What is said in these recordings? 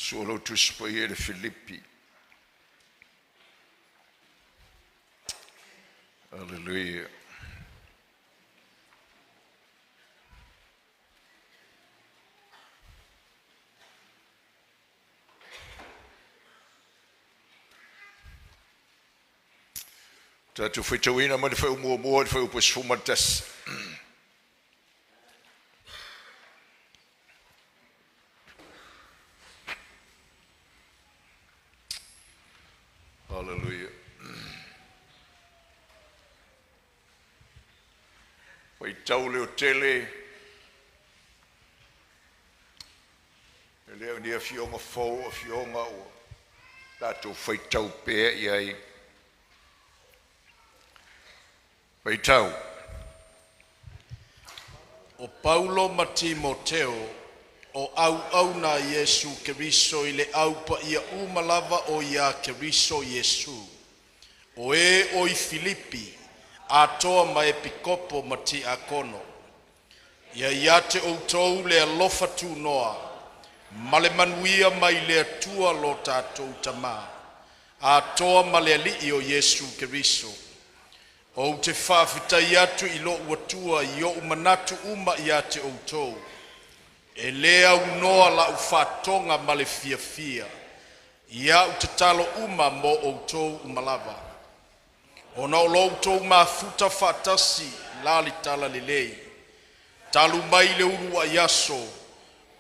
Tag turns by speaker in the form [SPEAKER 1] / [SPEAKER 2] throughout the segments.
[SPEAKER 1] Sua lau Tusi Paia i le Filipi. Aleluia. Tatou faitauina mai le Fuaiupu 1 i le Fuaiupu 11. Hallelujah. Faitau leo tele e le o ni afioga fou, afioga ua tatou faitau pea i ai. Faitau.
[SPEAKER 2] O Paulo ma Timoteo, o auauna a Iesu Keriso i le au paia uma lava o ia Keriso Iesu, o e o i Filipi, atoa ma epikopo ma tiakono. Ia ia te outou le alofa tunoa ma le manuia mai le Atua lo tatou Tama, atoa ma le Alii o Iesu Keriso. Ou te faafetai atu i lou Atua i ou manatu uma ia te outou, e le aunoa lau faatoga ma le fiafia i au tatalo uma mo outou uma lava, ona o lo outou mafuta faatasi la le talalelei, talu mai le uluai aso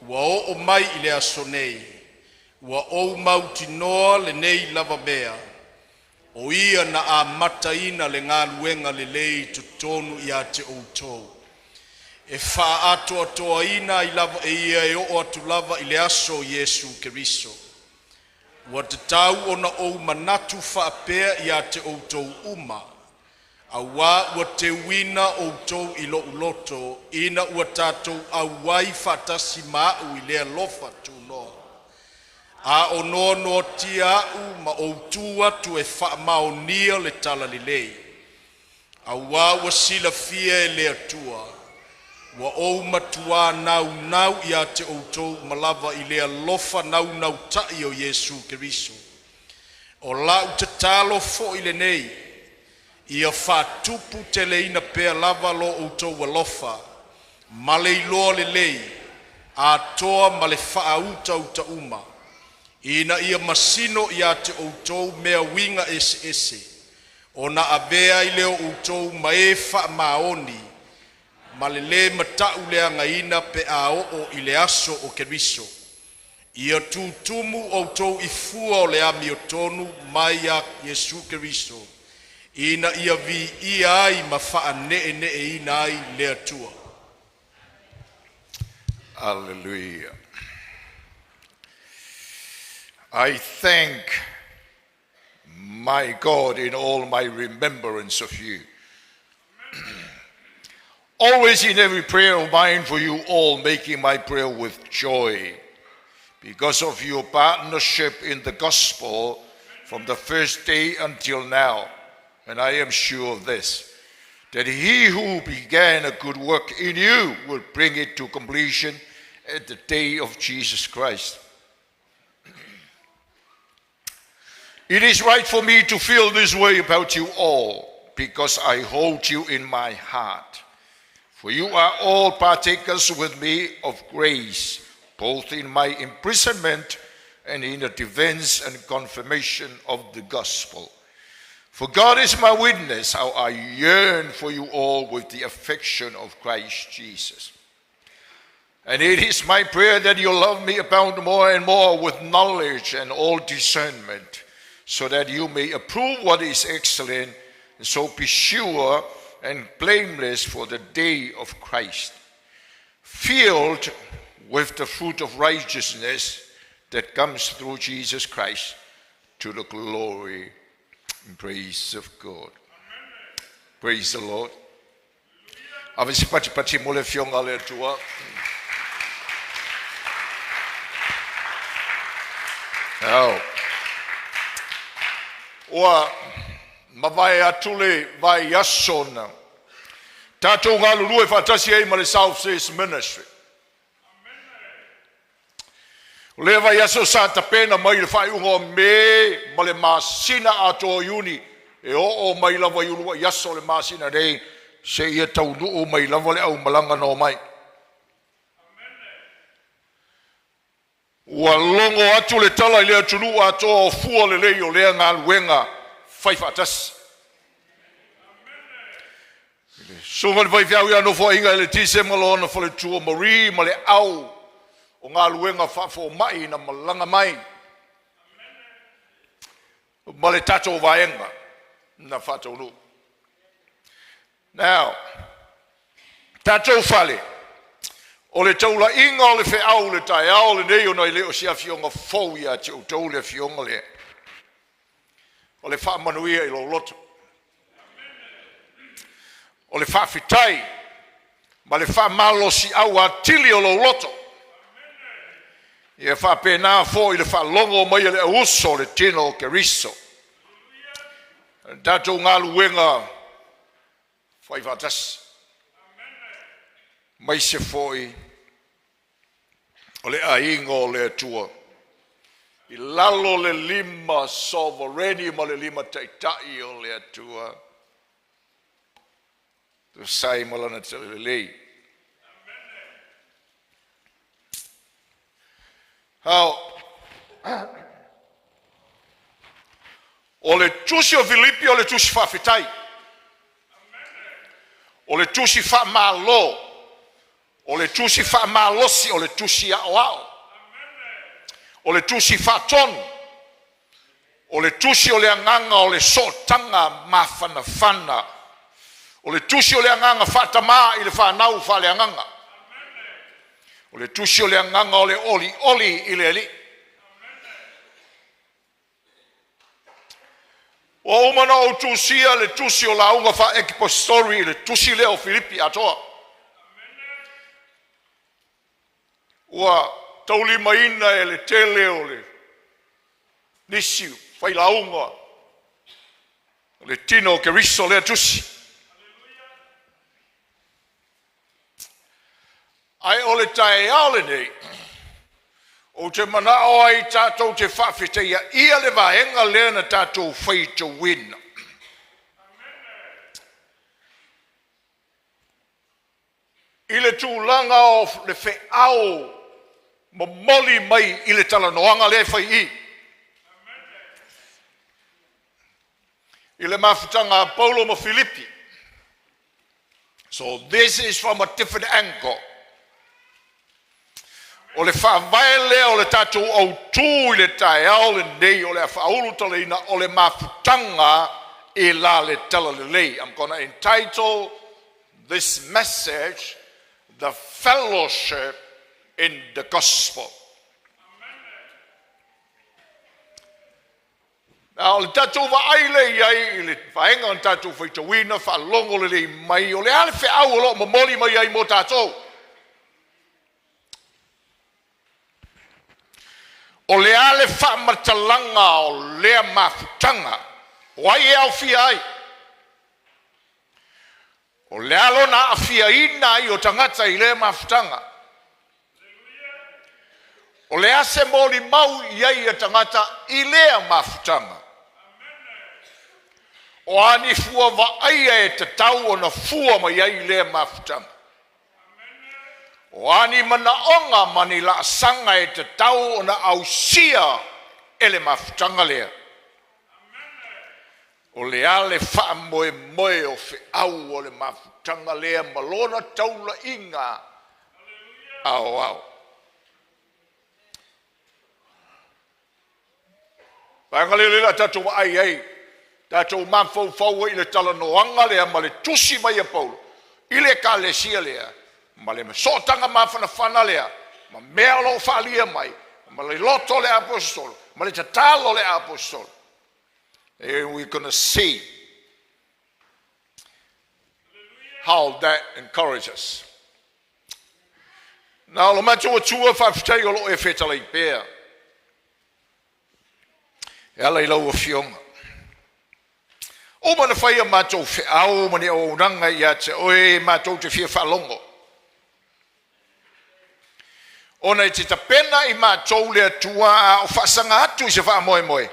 [SPEAKER 2] ua oo mai i le aso nei, ua ou mautinoa lenei lava mea, o Ia na amataina le galuega lelei i totonu ia te outou, e faaatoatoaina ai lava e Ia e oo atu lava i le aso o Iesu Keriso. Ua tatau ona ou manatu faapea ia te outou uma, auā ua teuina outou i lou loto ina ua tatou auai faatasi ma au i le alofa tunoa, a o noanoatia au ma ou tu atu e faamaonia le talalelei. Auā ua silafia e le Atua, ua ou matuā naunau ia te outou uma lava i le alofa naunautai o Iesu Keriso. O lau tatalo foi lenei, ia faatuputeleina pea lava lo outou alofa ma le iloa lelei, atoa ma le faautauta uma, ina ia masino ia te outou mea uiga eseese, ona avea ai lea o outou ma e faamaoni ma le le matauleagaina pe a oo i le aso o Keriso. Ia tutumu outou i fua o le amiotonu mai ia Iesu Keriso, ina ia viia ai ma faaneeneeina ai le Atua.
[SPEAKER 1] Hallelujah. I thank my God in all my remembrance of you, always in every prayer of mine for you all, making my prayer with joy, because of your partnership in the gospel from the first day until now. And I am sure of this, that he who began a good work in you will bring it to completion at the day of Jesus Christ. It is right for me to feel this way about you all, because I hold you in my heart. For you are all partakers with me of grace, both in my imprisonment and in the defense and confirmation of the gospel. For God is my witness how I yearn for you all with the affection of Christ Jesus. And it is my prayer that your love may abound more and more with knowledge and all discernment, so that you may approve what is excellent, and so be sure and blameless for the day of Christ, filled with the fruit of righteousness that comes through Jesus Christ to the glory and praise of God. Praise the Lord. Ave se pati pati mo le afioga a le Atua. Ao. Ua mavae atu le vaiaso na tatou galulue faatasi ai ma le South Seas Ministry. O lea vaiaso sa tapena mai le faaiuga o Me ma le masina atoa o Iuni e oo mai lava i uluai aso o le masina nei seia taunuu mai lava le aumalaga na omai. Ua logo atu le tala i le atunuu atoa o fua lelei o lea galuega fai faatasi. Susuga i le faifeau ia Nofoaiga Eletise ma lona faletua Marie ma le au o galuega faafomai na malaga mai ma le tatou vaega na faataunuu. Now, tatou fale, o le taulaiga o le feau i le taeao lenei ona e le o se afioga fou ia te outou le afioga lea. O le faamanuia i lou loto. O le faafetai ma le faamalosiau atili o lou loto. Ia faapena foi le faalogo mai a le auuso o le tino o Keriso. O le tatou galuega fai faatasi, aemaise foi o le aiga o le Atua i lalo o le lima sovereni ma le lima taitai o le Atua, tusa ai ma lana talalelei. Ao, o le tusi o Filipi o le tusi faafetai, o le tusi faamalo, o le tusi faamalosi, o le tusi aoao, o le tusi faatonu, o le tusi o le agaga o le sootaga mafanafana, o le tusi o le agaga faatamā i le fanau faaleagaga, o le tusi o le agaga o le olioli i le Alii. Ua uma ona ou tusia le tusi o lauga faa-expository i le tusi lea o Filipi atoa. Ua taulimaina e le tele o le nisi failauga o le tino o Keriso lea tusi. Ae o le taeao lenei, ou te manao ai tatou te faafetaia ia le vaega lea na tatou faitauina. I le tulaga o le feau momoli mai i le talanoaga lea e fai i, i le mafutaga a Paulo ma Filipi. So this is from a different angle. O le faavae lea o le tatou autū i le taeao lenei o le a faaulutalaina o le mafutaga i la le talalelei. I'm gonna entitle this message The Fellowship in the Gospel. A o le tatou vaai lea i ai i le vaega o le tatou faitauina, faalogo lelei mai, o le a le feau o lo o momoli mai ai mo tatou? O le a le faamatalaga o lea mafutaga? O ai e aofia ai? O le a lona aafiaina ai o tagata i lea mafutaga? O le a se molimau i ai a tagata i lea mafutaga? O a ni fua vaaia e tatau ona fua mai ai i lea mafutaga? O a ni manaoga ma ni laasaga e tatau ona ausia e le mafutaga lea? O le a le faamoemoe o feau o le mafutaga lea ma lona taulaiga aoao? Vaega lea lea tatou vaai ai, tatou mafaufau ai i le talanoaga lea ma le tusi mai a Paulo i le ekalesia lea, ma le sootaga mafanafana lea, ma mea o lo o faaalia mai, ma le loto o le aposetolo, ma le tatalo o le aposetolo. And we're going to see how that encourages us. Na o lo matou Atua faafetai o lo o e fetalai pea e ala i lau Afioga. Uma na fai a matou feau ma ni auaunaga ia te oe matou te fia faalogo. Ona e te tapena i matou le Atua a o faasaga atu i se faamoemoe,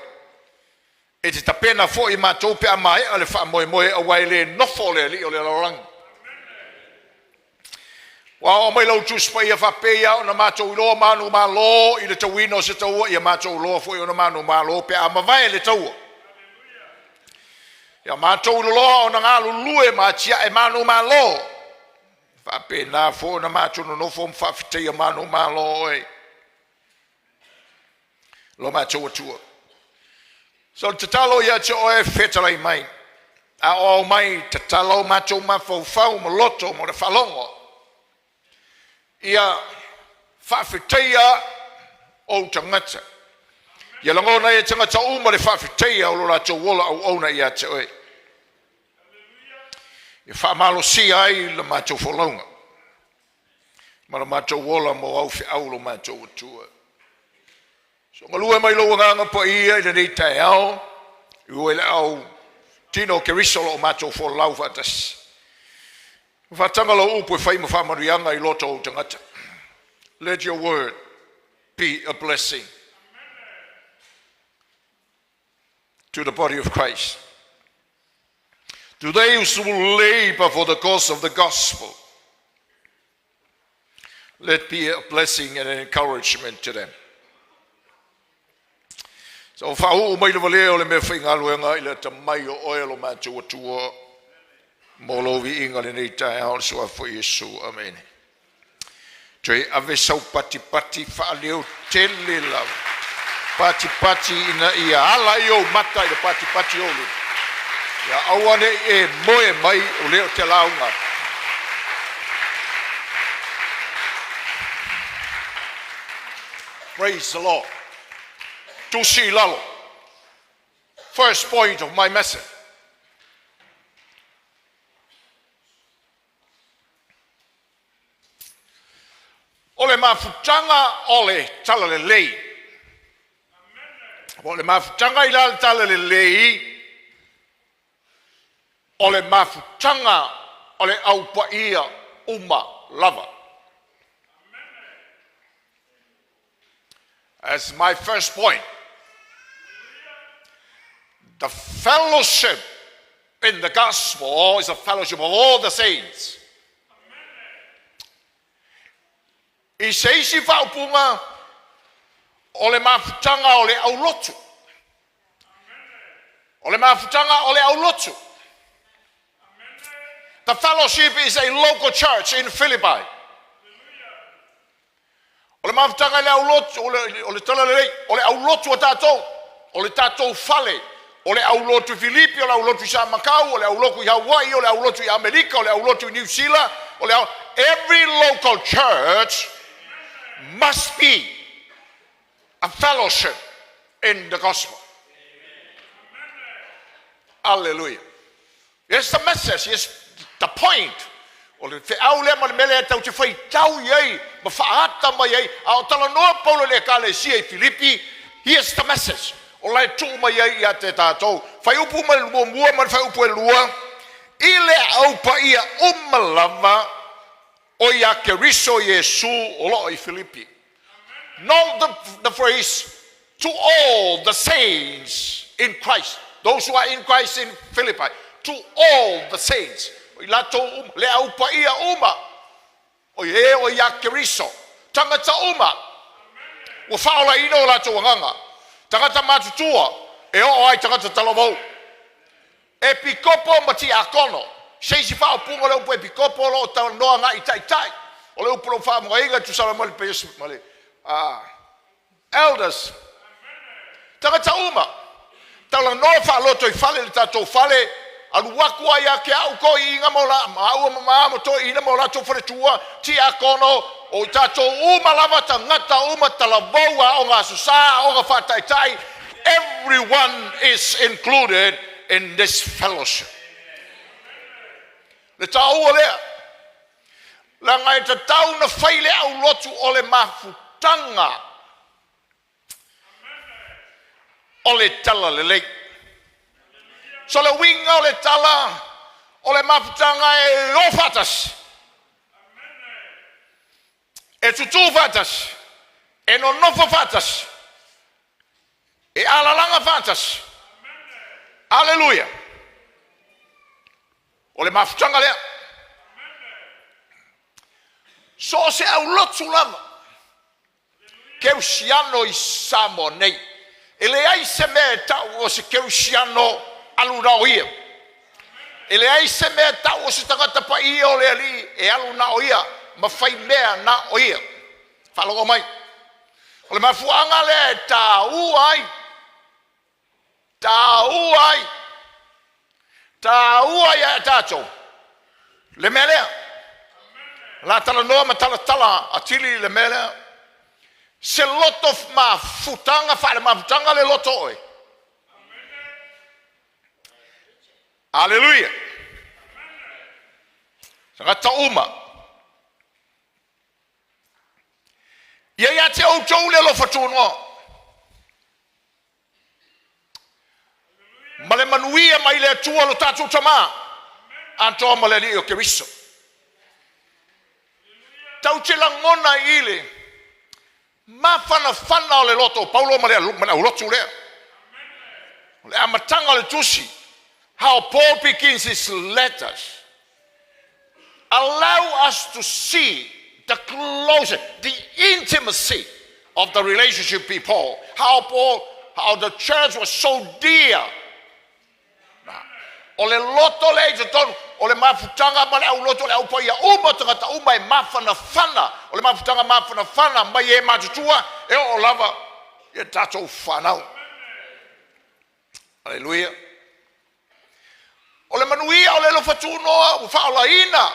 [SPEAKER 1] e te tapena foi i matou pe a maea le faamoemoe, aua e le nofo le alii o le lalolagi. Ua oo mai lau Tusi Paia faapea ona matou iloa manumalo i le tauina o se taua, ia matou iloa foi ona manumalo pe a mavae le taua. Ia matou loloa ona galulue ma atiae manumalo, faapena foi ona matou nonofo ma faafetaia manumalo oe lo matou Atua. So le tatalo ia te oe, fetalai mai, a o ao mai tatala o matou mafaufau ma loto mo le faalogo. Ia faafetaia ou tagata. Ia lagona e tagata uma le faafetaia o lo latou ola auauna ia te oe. Ia faamalosia ai le matou folauga ma le matou ola mo au feau lo matou Atua. So galue mai lou agaga paia i lenei taeao, i ua i le au tino o Keriso lo o matou folau faatasi. Faataga lau upu e fai ma faamanuiaga i loto o ou tagata. Let your word be a blessing to the body of Christ. To those who labor for the cause of the gospel, let be a blessing and an encouragement to them. So whauu mai le valea o le mea whaingaluenga i le atamai o oe lo matou Atua mo lou viiga lenei taeao le suafa o Iesu. Amene. Toe ave sau patipati faaleo tele lava. Patipati ina ia ala i ou mata i le patipati o le. Ia aua ne i e moe mai o lea o te lauga. Praise the Lord. Tusi i lalo. First point of my message. O le mafutaga o le talalelei. O le mafutaga i la le talalelei, o le mafutaga o le aupaia uma lava. As my first point, the fellowship in the gospel is a fellowship of all the saints. I se isi faaupuga, o le mafutaga o le aulotu. O le mafutaga o le aulotu. The fellowship is a local church in Philippi. O le mafutaga i le aulotu, o le talalelei, o le aulotu a tatou, o le tatou fale, o le aulotu i Filipi, o le aulotu i Samakau, o le aulotu i Hawaii, o le aulotu i Amerika, o le aulotu i Niu Sila, o le au... Every local church must be a fellowship in the gospel. Hallelujah. Yes, the message, yes, the point. O le feau lea ma le mea lea tau te faitau i ai ma faata mai ai. A o talanoa Paulo i le ekalesia i Filipi, here's the message. O la e tuu mai ai ia te tātou. Fuaiupu ma le muamua ma le fuaiupu e lua, i le aupaia uma lava o ia Keriso Iesu o loo i Filipi. Note the phrase, to all the saints in Christ. Those who are in Christ in Philippi. To all the saints. O i latou uma, le aupaia uma. O e o ia Keriso. Tagata uma. Ua faaolaina o latou agaga. Tagata matutua. E oo ai tagata talavou. Epikopo ma tiakono. Se isi faaupuga o le upu epikopo o lo o talanoa agai i taitai. O le upu o lo o faaaogaina e tusa ma le, ma le elders. Tagata uma. Talanoa faaloto i fale le tatou fale, alu atu ai ia te au toeaiina ma la, maua ma ma ma toeaiina ma o latou faletua, tiakono, o i tatou uma lava tagata uma talavou, aoga aso sa, aoga faataitai, everyone is included in this fellowship. Le taua lea, leaga e tatau na fai le aulotu o le mafutaga o le talalelei. So le uiga o le tala o le mafutaga e o faatasi, e tutū faatasi. E nonofo faatasi. E alalaga faatasi. Aleluia. O le mafutaga lea. So o se aulotu lava. Kerisiano i Samoa nei. E leai se mea e tau o se Kerisiano alu na o ia. E leai se mea e tau o se tagata paia o le Alii e alu na o ia ma fai mea na o ia. Faalogo mai. O le mafuaaga lea e taua ai, taua ai, taua ia tatou le mea lea. La talanoa ma talatala atili le mea lea. Se loto mafutaga faale-mafutaga le loto oe. Aleluia. Tagata uma. Ia ia te outou le alofa tunoa. Ma le manuia mai le Atua lo tatou Tamā. Atoa ma le Alii o Keriso. Tau te lagona i le mafanafana o le loto o Paulo ma le aulotu lea. O le amataga o le tusi. How Paul begins his letters. Allow us to see the closer, the intimacy of the relationship with Paul. How the church was so dear. O le loto le i totonu, o le mafutaga ma le aulotu le aupaia uma tagata uma e mafanafana, o le mafutaga mafanafana mai e matutua, e o lava i tatou whanau. Hallelujah. O le manuia o le alofa tunoa, ua faolaina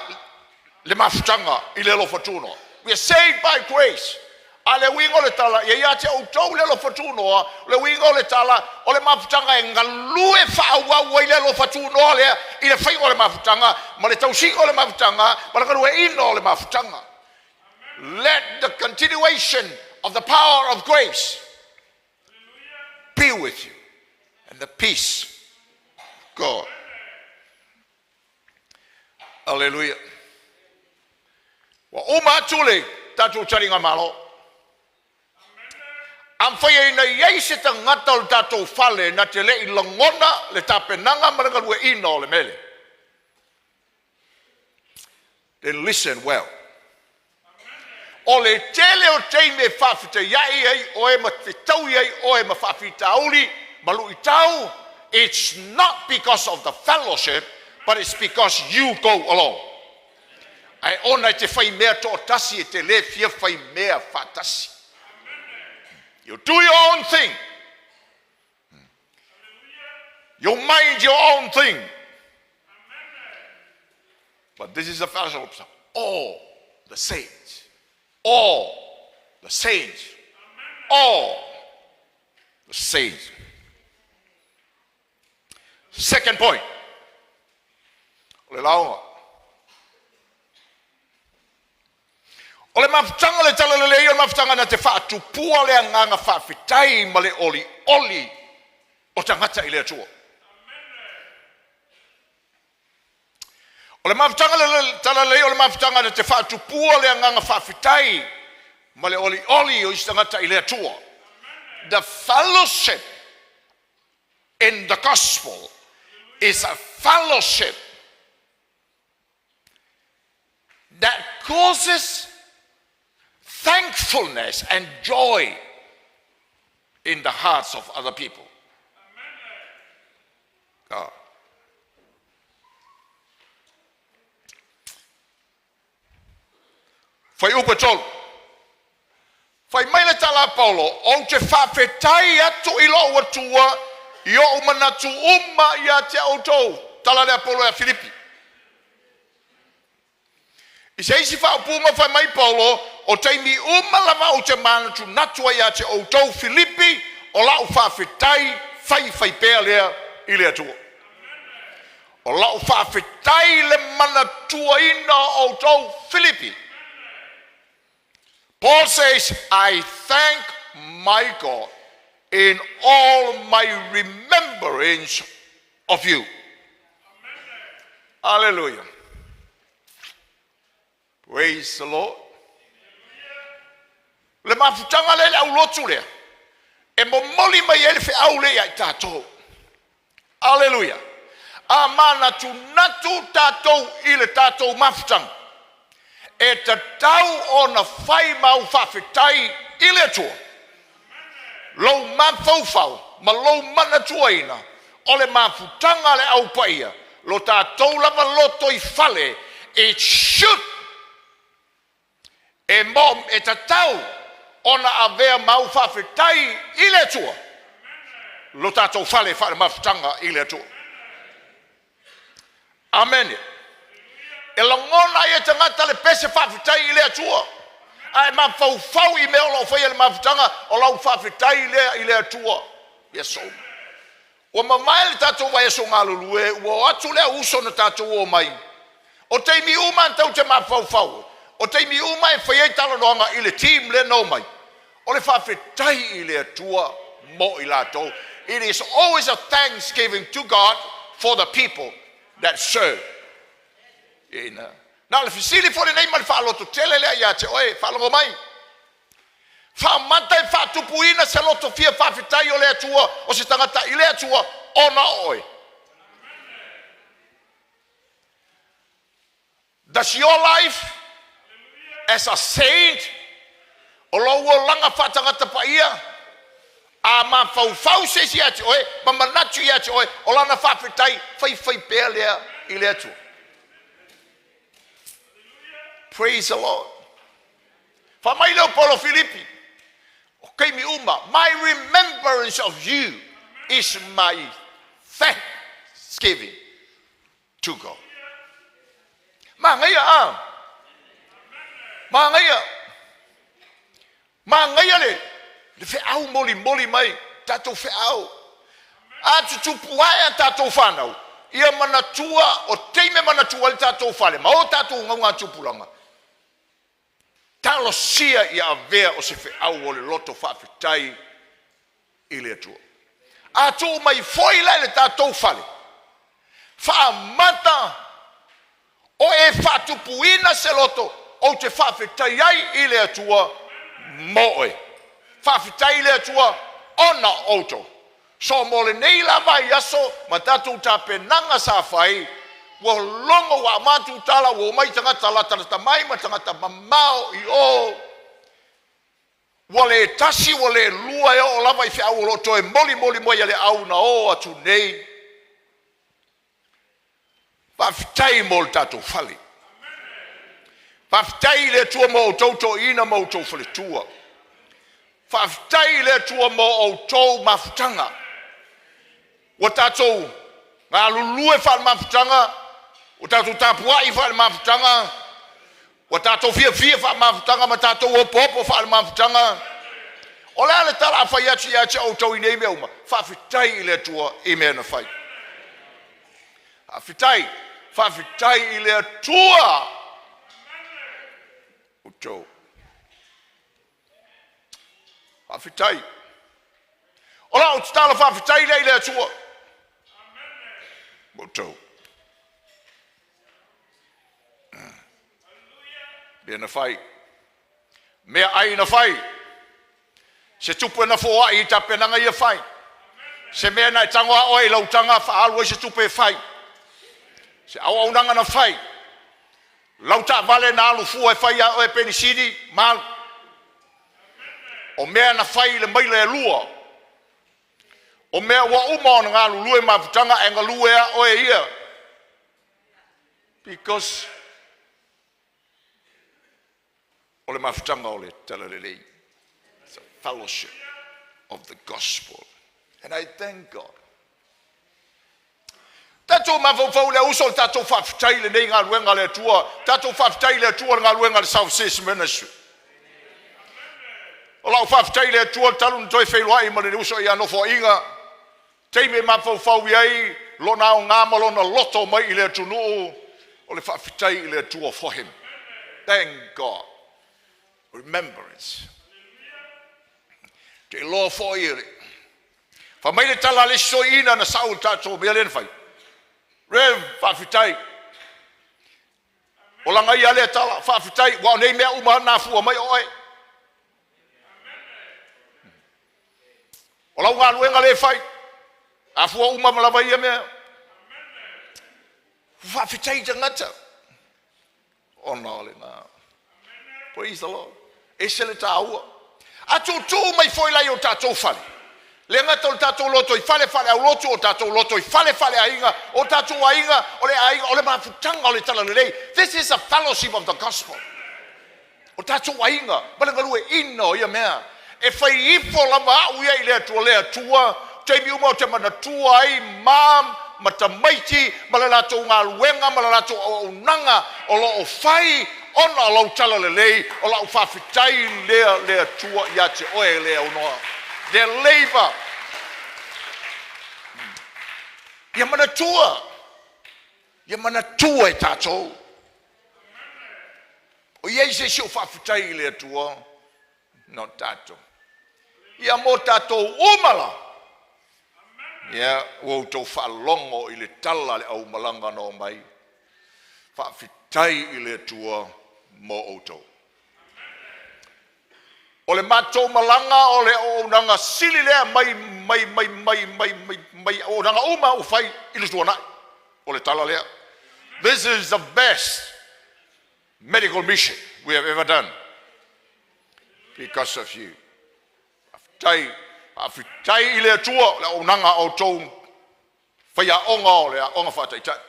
[SPEAKER 1] le mafutaga i le alofa tunoa. We are saved by grace. A le uiga o le tala, ia ia te outou le alofa tunoa, o le uiga o le tala, o le mafutaga e galue faaauau ai le alofa tunoa lea, i le faiga o le mafutaga, ma le tausiga o le mafutaga, ma le galueaiina o le mafutaga. Let the continuation of the power of grace be with you, and the peace of God. Hallelujah. Ua uma atu le tatou taliga malo. Am fai ina iai se tagata o le tatou fale na te le i lagona le tapenaga ma le galueaiina o le mele. Then listen well. O le tele o taimi e faafetaiai ai oe ma fetaui ai oe ma faafitauli ma luitau, it's not because of the fellowship, but it's because you go alone. Ai ona e te fai mea toatasi e te le fia fai mea faatasi. You do your own thing. You mind your own thing. But this is a fellowship of all the saints. All the saints. All the saints. Second point. O le lauga. O le mafutaga le talalelei o le mafutaga na te faatupua le agaga faafetai ma le olioli o tagata i le Atua. O le mafutaga le talalelei o le mafutaga na te faatupua le agaga faafetai ma le olioli o isi tagata i le Atua. The fellowship in the gospel is a fellowship that causes thankfulness and joy in the hearts of other people. God. Fuaiupu 3. Fai mai le tala a Paulo, ou te faafetai atu i lou Atua i ou manatu uma ia te outou. Tala lea Paulo ia Filipi. I se isi faaupuga fai mai Paulo, o taimi uma lava ou te manatunatu ai ia te outou Filipi, o lau faafetai fai fai pea lea i le Atua. O lau faafetai le manatuaina o outou Filipi. Paul says, I thank my God in all my remembrance of you. Hallelujah. Praise the Lord. Le mafutaga lea i le aulotu lea, e momoli mai ai le feau lea ia i tatou. Aleluia! A manatunatu tatou i le tatou mafutaga, e tatau ona fai mau faafetai i le Atua, lou mafaufau ma lou manatuaina o le mafutaga a le Au Paia, lo tatou lava lotoifale, it should e mo e tatau ona avea mau faafetai i le Atua lo tatou fale faalemafutaga i le Atua. Amene. E lagona ai e tagata le pese faafetai i le Atua, a e mafaufau i mea o lo o faia i le mafutaga, o lau faafetai lea i le Atua. Yes, oh. Ua mavae le tatou vaiaso galulue, ua o atu le au uso na tatou omai. O taimi uma tatou te mafaufau, o taimi uma e fai ai talanoaga i le team lea na omai, o le faafetai i le Atua mo i latou. It is always a thanksgiving to God for the people that serve. Ina. Na o le fesili foi lenei ma le faalototele lea ia te oe, faalogo mai. Faamata e faatupuina se loto fia faafetai o le Atua, o se tagata i le Atua, ona o oe. Does your life as a saint, o lou olaga faatagata paia, a mafaufau se isi ia te oe, ma manatu ia te oe, o lana faafetai, faifai pea lea i le Atua. Praise the Lord. Fai mai leo Paulo Filipi, o taimi uma, my remembrance of you is my thanksgiving to God. Magaia a. Magaia. Magaia le feau molimoli mai, tatou feau. A tutupu ae a tatou whanau, ia manatua, o teime manatua le tatou fale, ma o tatou ngauga tupulaga, talosia ia avea o se feau o le loto faafetai i le Atua. A tuu mai foi la i le tatou fale, faamata o e faatupuina se loto ou te faafetai ai i le Atua mo oe. Faafetai i le Atua ona o outou. So mo lenei lava i aso ma tatou tapenaga sa fai, ua logo ua amatu tala ua omai tagata latalata mai ma tagata mamao i o. Ua le tasi ua le lua e oo lava i feau o lo o toe molimoli mai e le au na o atu nei. Faafetai mo le tatou fale. Faafetai i le Atua mo outou toeaiina ma outou faletua. Faafetai i le Atua mo outou mafutaga. Ua tatou galulue faalemafutaga, ua tatou tapuai faalemafutaga, ua tatou fiafia faalemafutaga ma tatou opoopo faalemafutaga. O le a le tala a fai atu ia te outou i nei mea uma? Faafetai i le Atua i mea na fai. Faafetai, faafetai i le Atua. Outou. Faafetai. O lau tatalo faafetai lea i le Atua. Outou. Mea na fai. Mea ai na fai. Se tupe na foai i tapenaga ia fai. Se mea na e tago a oe i lau taga faaalu ai se tupe e fai. Se auaunaga na fai. Lau taavale na alu fua e fai a oe penisini, ma alu. O mea na fai i le maila e lua. O mea ua uma ona galulue mafutaga e galue a oe ia. Because o le mafutaga o le talalelei. It's a fellowship of the gospel. And I thank God. Tatou mafaufau le uso o le tatou faafetai lenei galuega a le Atua. Tatou faafetai i le Atua le galuega a le South Seas Ministry. O lau faafetai i le Atua talu na toe feiloai ma le uso ia nofoaiga. Taimi e mafaufau i ai lona aoga ma lona loto mai i le atunuu o le faafetai i le Atua for him. Thank God. Remembrance. Te iloa foi e le Fa mai le tala a le soiina na sau le tatou mea lea na fai. Rev, faafetai. O laga ia lea tala, faafetai, ua o nei mea uma na afua mai oe. O lau galuega lea e fai, afua uma ma lava ia mea. Faafetai tagata ona o lena. Praise the Lord. Ese le tāua. A tuutuu mai foi la i o tatou fale. Le gata o le tatou loto i fale faaleaulotu, o tatou loto i fale faaleaiga, o tatou aiga, o le aiga, o le mafutaga o le talalelei. This is a fellowship of the gospel. O tatou aiga, ma le galueaiina o ia mea. E fai ifo lava au ia i le Atua, le Atua, taimi uma ou te manatua ai ma ma tamaiti ma le latou galuega ma le latou auaunaga o lo o fai ona o lau talalelei, o lau faafetai lea le Atua ia te oe le aunoa. Their labor. Ia manatua, ia manatua e tatou. O i ai se isi o faafetai i le Atua, no tatou. Ia mo tatou uma la. Ia, ua outou faalogo i le tala le aumalaga na omai. Faafetai i le Atua mo outou. O le matou malaga o le auaunaga sili lea mai mai mai mai mai mai mai auaunaga uma ua fai i le tuanai. O le tala lea. This is the best medical mission we have ever done because of you. Faafetai, faafetai i le Atua le auaunaga a outou faiaoga o le aoga faataitai.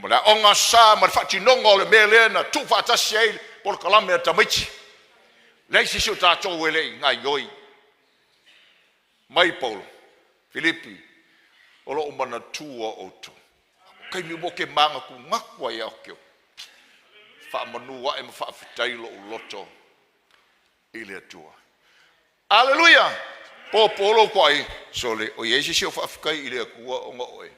[SPEAKER 1] Ma le aoga sa ma le faatinoga o le mea lea na tuufaatasi ai polokalame a tamaiti. Leai se isi o tatou e le i gaioi. Mai Paulo, Filipi, o loo manatua outou. Taimi uma ou te manatunatu ai au te faamanu ae ma faafetai lou loto i le Atua. Aleluia! Po polo ko ai sole o i ai se isi o faafetai i le Atua ona o oe.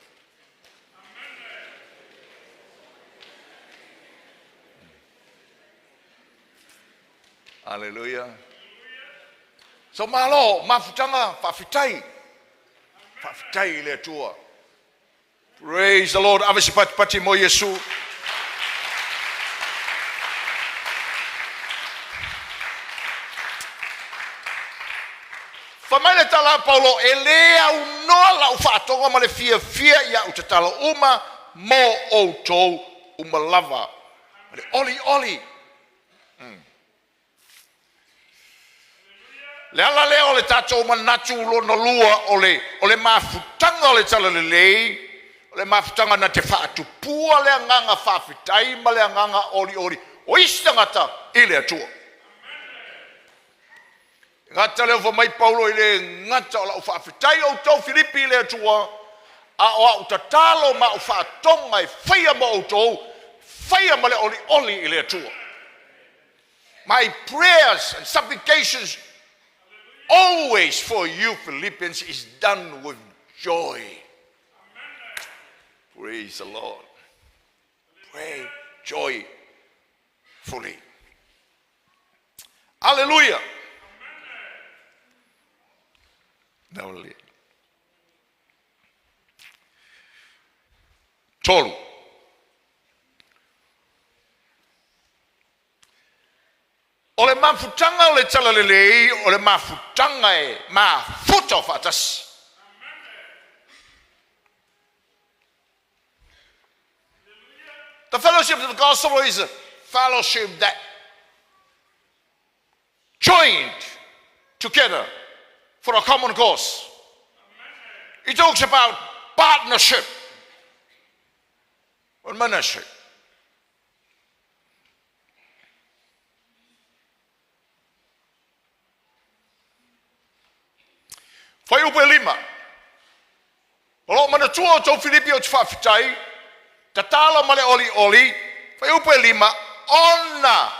[SPEAKER 1] Aleluia. So malo, mafutaga, faafetai. Faafetai i le Atua. Praise the Lord. Ave se patipati mo Iesu. Fai mai le tala a Paulo, e lē aunoa lau faatoga ma le fiafia ia au tatalo uma mo outou uma lava. Ma le olioli. Le ala lea o le tatou manatu lona lua o le, o le mafutaga o le talalelei, o le mafutaga na te faatupua le agaga faafetai ma le agaga olioli o isi tagata i le Atua. Gata lea fai mai Paulo i le gata o lau faafetai outou Filipi i le Atua, a o au tatalo ma au faatoga e faia mo outou, faia ma le olioli i le Atua. My prayers and supplications always for you Philippians is done with joy. Praise the Lord. Pray joyfully. Hallelujah. Tolu. O le mafutaga o le talalelei, o le mafutaga e mafuta o faatasi. The fellowship of the gospel is a fellowship that joined together for a common cause. It talks about partnership or ministry. Fuaiupu e 5. O loo manatua outou Filipi ou te faafetai, tatalo ma le olioli, fuaiupu e 5, ona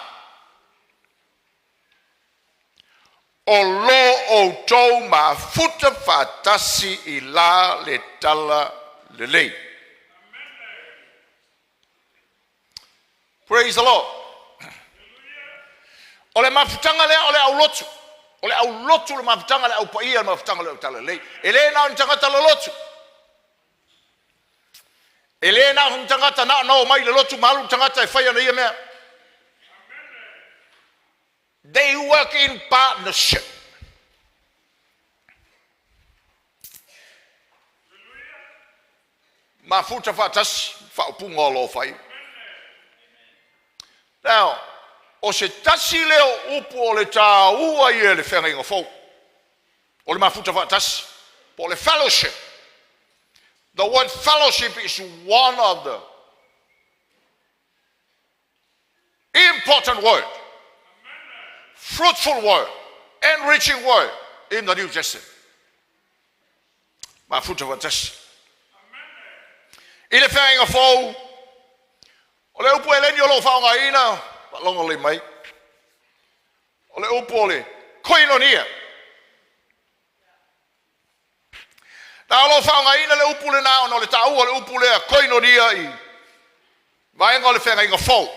[SPEAKER 1] o lo outou mafuta faatasi i la le tala lelei. Praise the Lord. O le mafutaga lea o le aulotu. O le aulotu le mafutaga le aupaia le mafutaga o le talalelei. E le na o ni tagata lolotu. E le na o ni tagata na o mai le lotu ma alu tagata e fai ana ia mea. They work in partnership. Mafuta faatasi faaupuga o lo o fai. Now, o se tasi lea o upu o le tāua ia i le feagaiga fou, o le mafuta faatasi, po o le fellowship. The word fellowship is one of the important word, fruitful word, enriching word in the New Testament. Mafuta faatasi. I le feagaiga fou, o le upu eleni o lo o faaaogaina, faalogo lelei mai, o le upu o le koinonia. Na o lo o faaaogaina le upu lena ona o le taua o le upu lea koinonia i vaega o le feagaiga fou.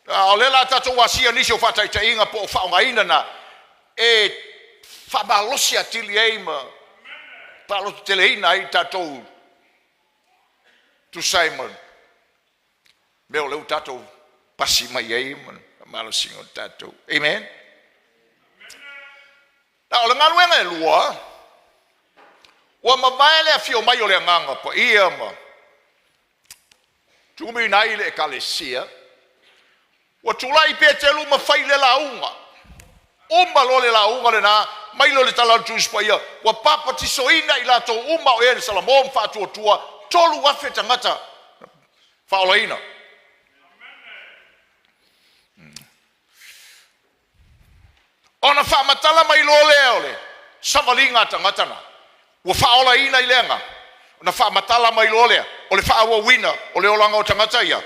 [SPEAKER 1] A o lea la tatou asia nisi o faataitaiga po o faaaogaina na e faamalosi atili ai ma faalototeleina ai tatou tusa ai ma mea o lea ua tatou pasi mai ai ma faamalosiga o tatou. Amen. Na o le galuega e lua, ua mavae le afio mai o le Agaga Paia ma tuuina ai le Ekalesia, ua tulai Peteru ma fai le lauga. Uma loa le lauga lena, mai lea o le tala a le Tusi Paia, ua papatisoina i latou uma o e na salamo ma faatuatua, 3,000 tagata faaolaina. Ona faamatala mai loa lea o le savaliga a tagata na, ua faaolaina i le agaga, ona faamatala mai loa lea o le faaauauina o le olaga o tagata ia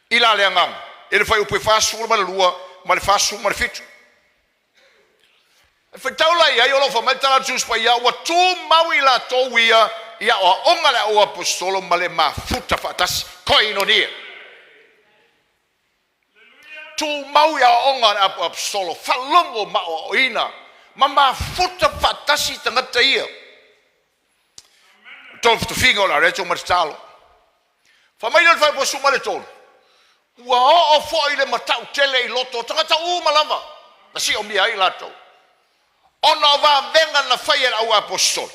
[SPEAKER 1] i la le agaga, i le fuaiupu e 42 ma le 47. E faitau la i ai o lo o fai mai le tala a le Tusi Paia, ua tumau i latou ia i aoaoga a le auaposeitolo ma le mafuta faatasi, koinonia. Tumau i aoaoga a le apoapostolo, faalogo ma aoaoina ma mafuta faatasi tagata ia. Togafitifiga o le areto ma tatalo. Fai mai lea o le Falepuasu ma le tolu, ua oo foi le matautele i loto o tagata uma lava na siomia ai latou, ona o vavega na faia e le auaposeitolo.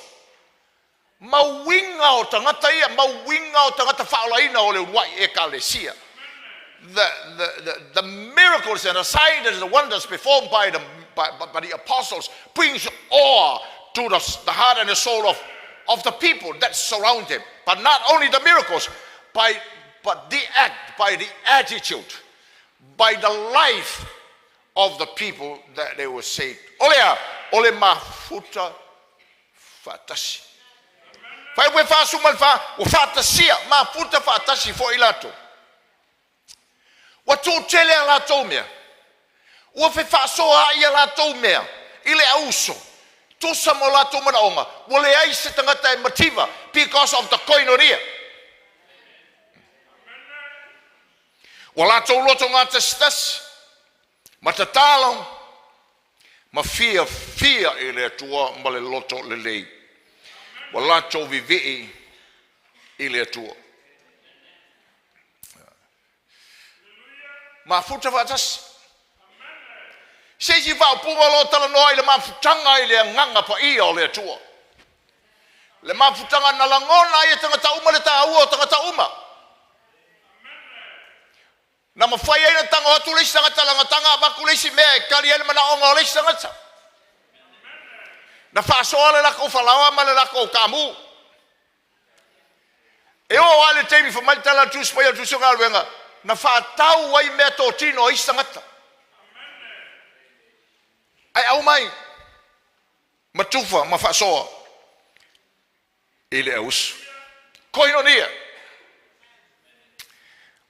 [SPEAKER 1] Ma uiga o tagata ia, ma uiga o tagata faaolaina o le uluai Ekalesia. The, the, the, the miracles and the signs and the wonders performed by the, by, by the apostles brings awe to the, the heart and the soul of, of the people that surround them. But not only the miracles, by, but the act, by the attitude, by the life of the people that they were saved. O lea, o le mafuta faatasi. Fuaiupu e 44, ua faatasia, mafuta faatasi foi latou. Ua tuutele a latou mea, ua fefaasoaai a latou mea i le auso, tusa ma o latou manaoga, ua leai se tagata e mativa because of the koinonia. Ua latou loto gatasitasi ma tatalo ma fiafia i le Atua ma le loto lelei. Ua latou vivii i le Atua. Mafuta faatasi. Se isi faaupuga o lo o talanoa i le mafutaga i le agaga paia o le Atua. Le mafutaga na lagona ai e tagata uma le taua o tagata uma. Na mafai ai ona tago atu le isi tagata lana taga avatu le isi mea e tali ai le manaoga o le isi tagata. Na faasoa le latou falaoa ma le latou taamu. E oo lava i le taimi fai mai le tala a le Tusi Paia o le Tusi o Galuega, na faatau ai meatotino a isi tagata. Ae aumai ma tufa ma faasoa i le auuso. Koinonia.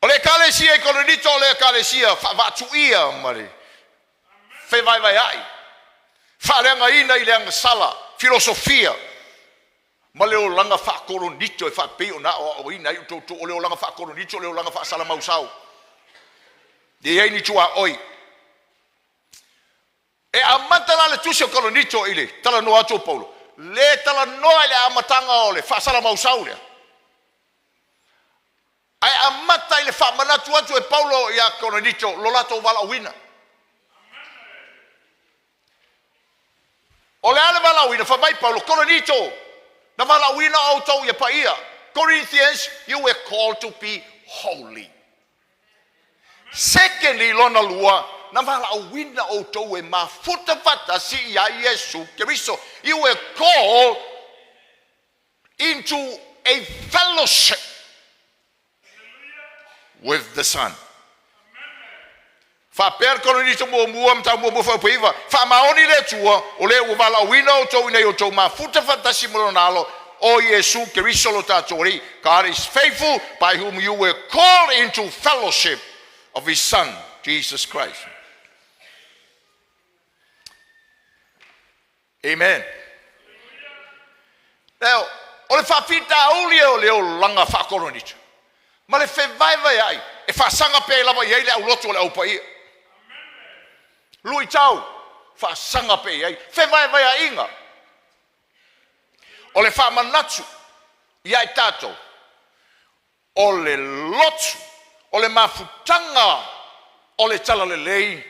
[SPEAKER 1] O le Ekalesia i Korinito o le Ekalesia faavaatuia ma le fevaevaeai, faaleagaina i le agasala, filosofia, ma le olaga faakoronito e faapei ona aoaoina ai outou, o le olaga faakoronito, o le olaga faasalamausau. E i ai ni tuaoi. E amata la le tusi o Korinito i le talanoa atu o Paulo, le talanoa i le amataga o le faasalamausau lea, ae amata i le faamanatu atu e Paulo ia Korinito lo latou valaauina. O le a le valaauina? Fai mai Paulo, Korinito, na valaauina outou ia paia. Corinthians, you were called to be holy. Secondly, lona lua, na valaauina outou e mafuta faatasi ia Iesu Keriso. You were called into a fellowship with the Son. Faapea le Korinito muamua, mataupu muamua fuaiupu 9, Faamaoni le Atua, o le ua valaauina outou ina ia outou mafuta faatasi ma Lona Alo, o Iesu Keriso lo tatou Alii. God is faithful, by whom you were called into fellowship of His Son, Jesus Christ. Amen. Leo, o le faafitauli o le olaga faakoronito ma le fevaevaeai e faasaga pea ai lava i ai le aulotu o le aupaia. Luitau, faasaga pea i ai fevaevaeaiga. O le faamanatu ia i tatou, o le lotu, o le mafutaga o le talalelei,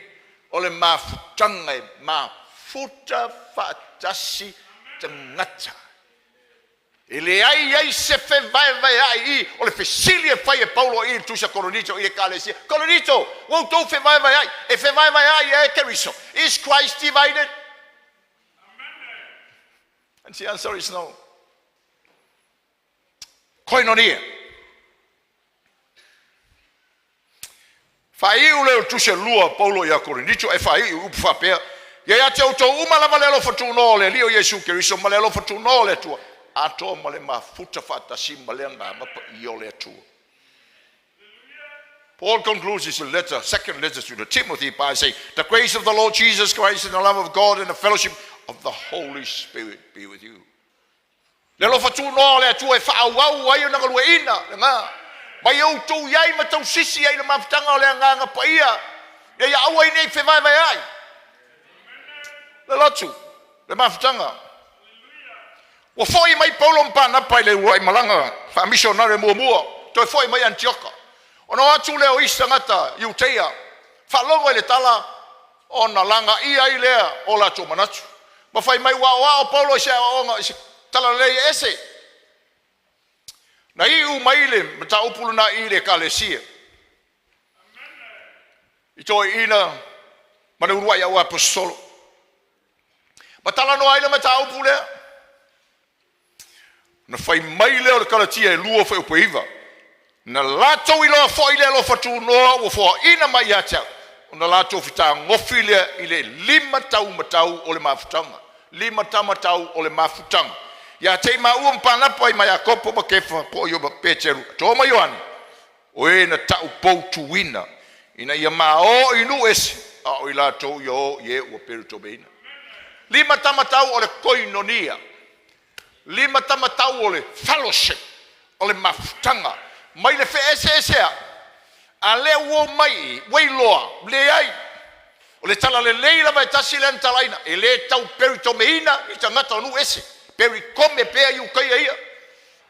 [SPEAKER 1] o le mafutaga e mafuta faatasi tagata. E leai ai se fevaevaeai i o le fesili e fai e Paulo i le tusi a Korinito i le Ekalesia, Korinito, ua outou fevaevaeai, e fevaevaeai e Keriso. Is Christ divided? And the answer is no. Koinonia. Faaiu lea o le tusi a lua a Paulo ia Korinito e faaiu i upu faapea, Ia ia te outou uma lava le alofa tunoa o le Alii o Iesu Keriso ma le alofa tunoa o le Atua, atoa ma le mafuta faatasi ma le Agaga Paia o le Atua. Paul concludes his letter, second letter to the Timothy by saying, The grace of the Lord Jesus Christ and the love of God and the fellowship of the Holy Spirit be with you. Le alofa tunoa o le Atua e faaauau ai ona galueaiina lena, mai outou i ai ma tausisi ai i le mafutaga o le Agaga Paia, ina ia aua ai ne i fevaevaeai le lotu, le mafutaga. Ua foi mai Paulo ma Panapa i le uluai malaga faamisionare muamua, toe foi mai Anitioka. Ona o atu lea o isi tagata Iuteia, faalogo i le tala, ona lagaia ai lea o latou manatu, ma fai mai, Ua aoao Paulo i se aoaoga i se talalelei e ese. Na iu mai le mataupu lena i le Ekalesia i toeaiina ma le uluai auapositolo. Ma talanoa ai le mataupu lea. Ona fai mai lea o le Kalatia e 2 fuaiupu 9, Na latou iloa foi le alofa tunoa ua foaina mai ia te au, ona latou fetagofi lea i le lima taumatau o le mafutaga, lima tamatau o le mafutaga, ia te i maua ma Panapa i ma Iakopo ma Kefa po o Peteru, Toma Ioane, o e na ta'u poutuina ina ia ma o i nuu ese, a o i latou ia o i e ua pelotomeina. Lima tamatau o le koinonia, lima tamatau o le fellowship, o le mafutaga, mai le feeseesea'i, a lea ua o mai i, ua iloa, leai, o le talalelei lava e tasi lea na talaina, e le tau peritomeina i tagata o nuu ese, perikome pea i ukaia ia.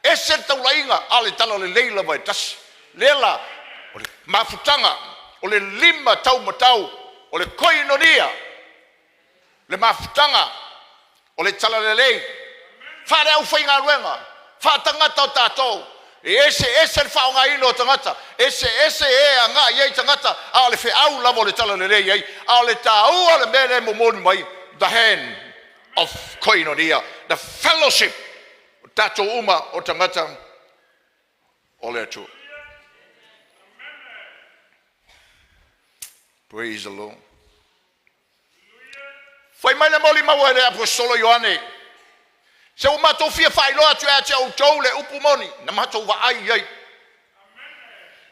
[SPEAKER 1] Ese le taulaiga, a o le talalelei lava e tasi. Lea la, o le mafutaga, o le lima taumatau, o le koinonia, le mafutaga, o le talalelei faale-aufaigaluega, faatagata o tatou. E eseese le faaaogaina o tagata, eseese e agai i ai tagata, a o le feau lava o le talalelei ai. A o le taua o le mea lea e momoli mai, the hand of koinonia, the fellowship, o tatou uma o tagata o le Atua. Praise the Lord. Fai mai le molimau e le aposetolo Ioane, Se ua matou fia faailoa atu ia te outou le upu moni, na matou vaai i ai,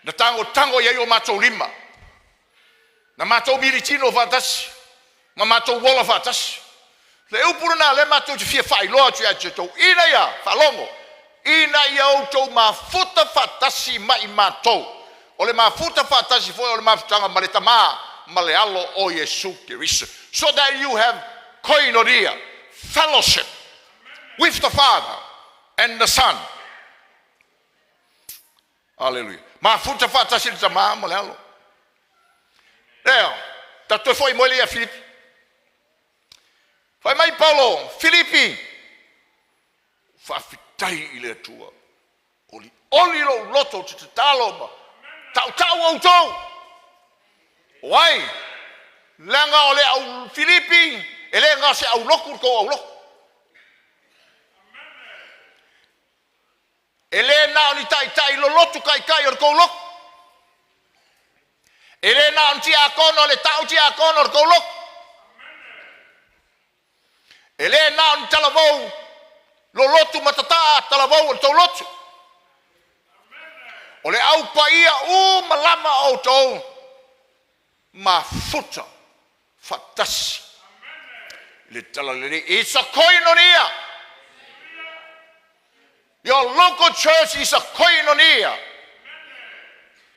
[SPEAKER 1] na tagotago i ai o matou lima, na matou militino faatasi, ma matou ola faatasi. Le upu lena lea matou te fia faailoa atu ia te outou, ina ia faalogo, ina ia outou mafuta faatasi ma i matou. O le mafuta faatasi foi o le mafutaga ma le Tama ma le Alo o Iesu Keriso. So that you have koinonia, fellowship with the Father and the Son. Aleluia. Mafuta faatasi le Tama ma le Alo. Lea, ta toe foi mai le ia Filipi. Fai mai Paulo, Filipi, faafetai i le Atua. Olioli lou loto ou te tatalo ma tautau outou. O ai? Leaga o le au Filipi, e le na o se aulotu le tou aulotu. E le na o ni taitai lolotu taitai o le tou lotu. E le na o ni tiakono le tau tiakono o le tou lotu. E le na o ni talavou lolotu ma tataa talavou o le tou lotu. O le au paia uma lava o outou mafuta faatasi le talalelei. It's a koinonia. Your local church is a koinonia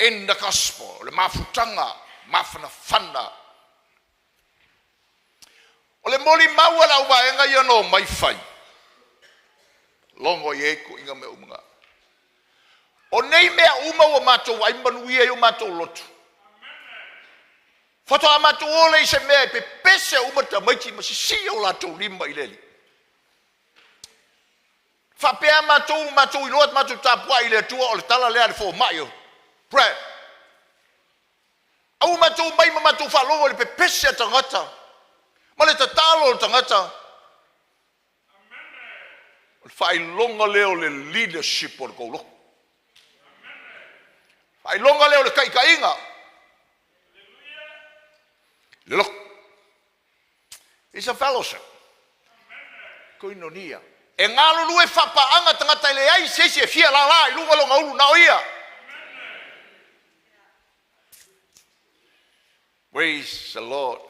[SPEAKER 1] in the gospel. O le mafutaga mafanafana. O le molimau a le auvaega ia na omai fai, logo i ai tuuaiga mea uma na. O nei mea uma ua matou vaai ma manuia ai o matou lotu. Faatoa matou o lea i se mea e pepese uma tamaiti ma sisii o latou lima i le Alii. Faapea matou, matou iloa matou tapuai i le Atua o le tala lea a le fomai o Brad. Aua matou mai ma matou faalogo i le pepese a tagata ma le tatalo o le tagata. O le faailoga lea o le leadership o le tou lotu. Faailoga lea o le taitaiga. Le lotu. It's a fellowship. Koinonia. E galulue faapaaga tagata e leai se isi e fia lala i luga lona ulu na o ia. Praise the Lord.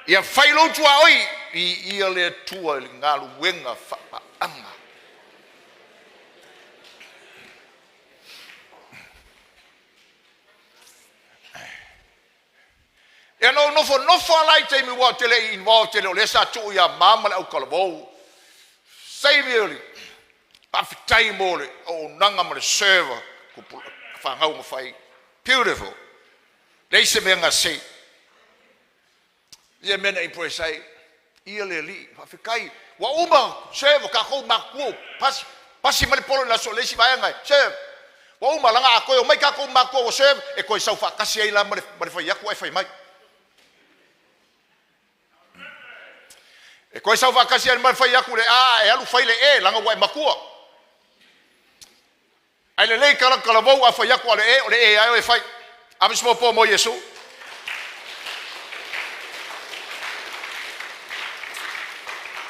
[SPEAKER 1] Ia fai lou tuaoi i ia le Atua i le galuega faapaaga. Ia na ou nofonofo lava la i taimi ua ou te le i involve tele o lea sa tuu ia ma ma le autalavou. Saimi o le faafetai mo le auaunaga ma le serve fanau na fai. Beautiful. Leai se mea gase. Ia mea na impress ai ia le alii. Faafetai. Ua uma serve tatou matutua. Pasi, pasi mai le polo i le aso le isi vaega e serve. Ua uma laga a toe omai tatou matutua ua serve e toe sau faatasi ai la ma le, ma le fai atu ae fai mai. E toe sau faatasi ai ma le fai atu le A e alu fai le E laga ua e matua. Ae lelei kalakalavou a fai atu a le E o le E ae o e fai. Ave se popo mo Iesu.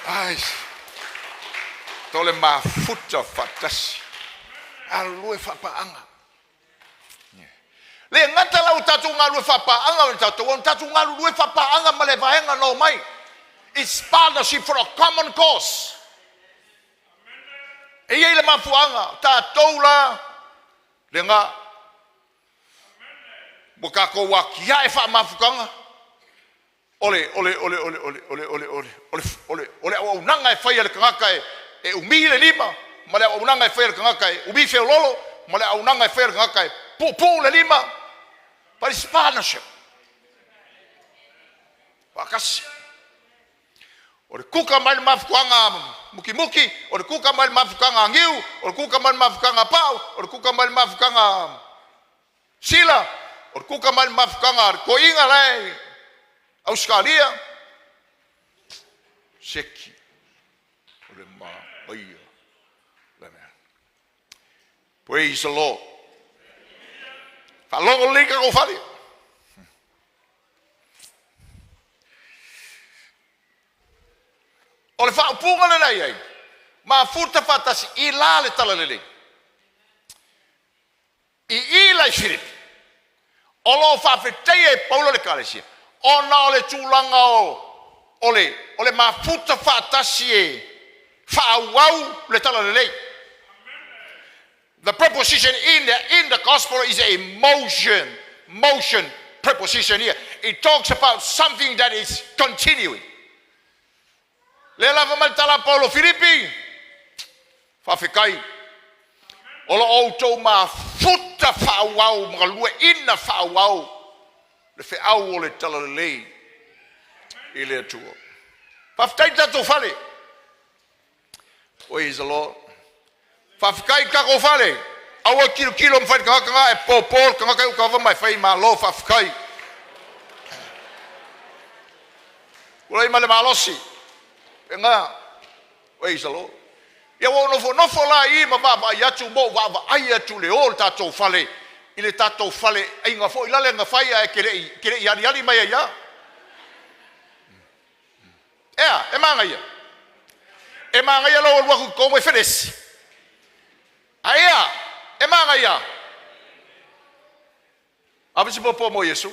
[SPEAKER 1] Ai, to le mafuta faatasi. Galulue faapaaga. Le gata la ua tatou galulue faapaaga ma le tatou, ua tatou galulue faapaaga ma le vaega na omai. It's partnership for a common cause. E i ai le mafuaaga, tatou la lena ua tatou atiae faamafutaga o le o le o le o le o le o le o le o le o le o le o le auaunaga e fai a le tagata e e umi le lima ma le auaunaga e fai a le tagata e umi feololo ma le auaunaga e fai a le tagata e puupuu le lima. But it's partnership. Faatasi. O le kuka mai le mafuaaga mukimuki, o le kuka mai le mafutaga niu, o le kuka mai le mafutaga pau, o le kuka mai le mafutaga sila, o le kuka mai le mafutaga toeaiina la e Ausetalia. Seki o le manaia le mea. Praise the Lord. Faalogo lelei tatou fale. O le faaupuga lena i ai, mafuta faatasi i la le talalelei. I i la i Filipi, o lo o faafetaia e Paulo le Ekalesia, ona o le tulaga o, o le, o le mafuta faatasi e faaauau le talalelei. The preposition in the, in the gospel is a motion, motion preposition here. It talks about something that is continuing. Lea lava mai le tala a Paulo Filipi, faafetai, o lo o outou mafuta faaauau ma galueaiina faaauau le feau o le talalelei i le Atua. Faafetai le tatou fale. Praise the Lord. Faafetai i le tatou fale. Aua e tilotilo ma fai i le tagata lena, e popo le tagata i uta lava ma e fai malo faafetai. Tulai ma le malosi. Faapena. Praise the Lord. Ia ua ou nofonofo la i i ma vaavaai atu ma ou vaavaai atu i le o o le tatou fale i le tatou fale aiga foi lale na fai ae te le i te le i aliali mai ai lava. Ea, e manaia. E manaia lou alu atu i totonu e felesi. Aia, e manaia. Ave se puapua mo Iesu.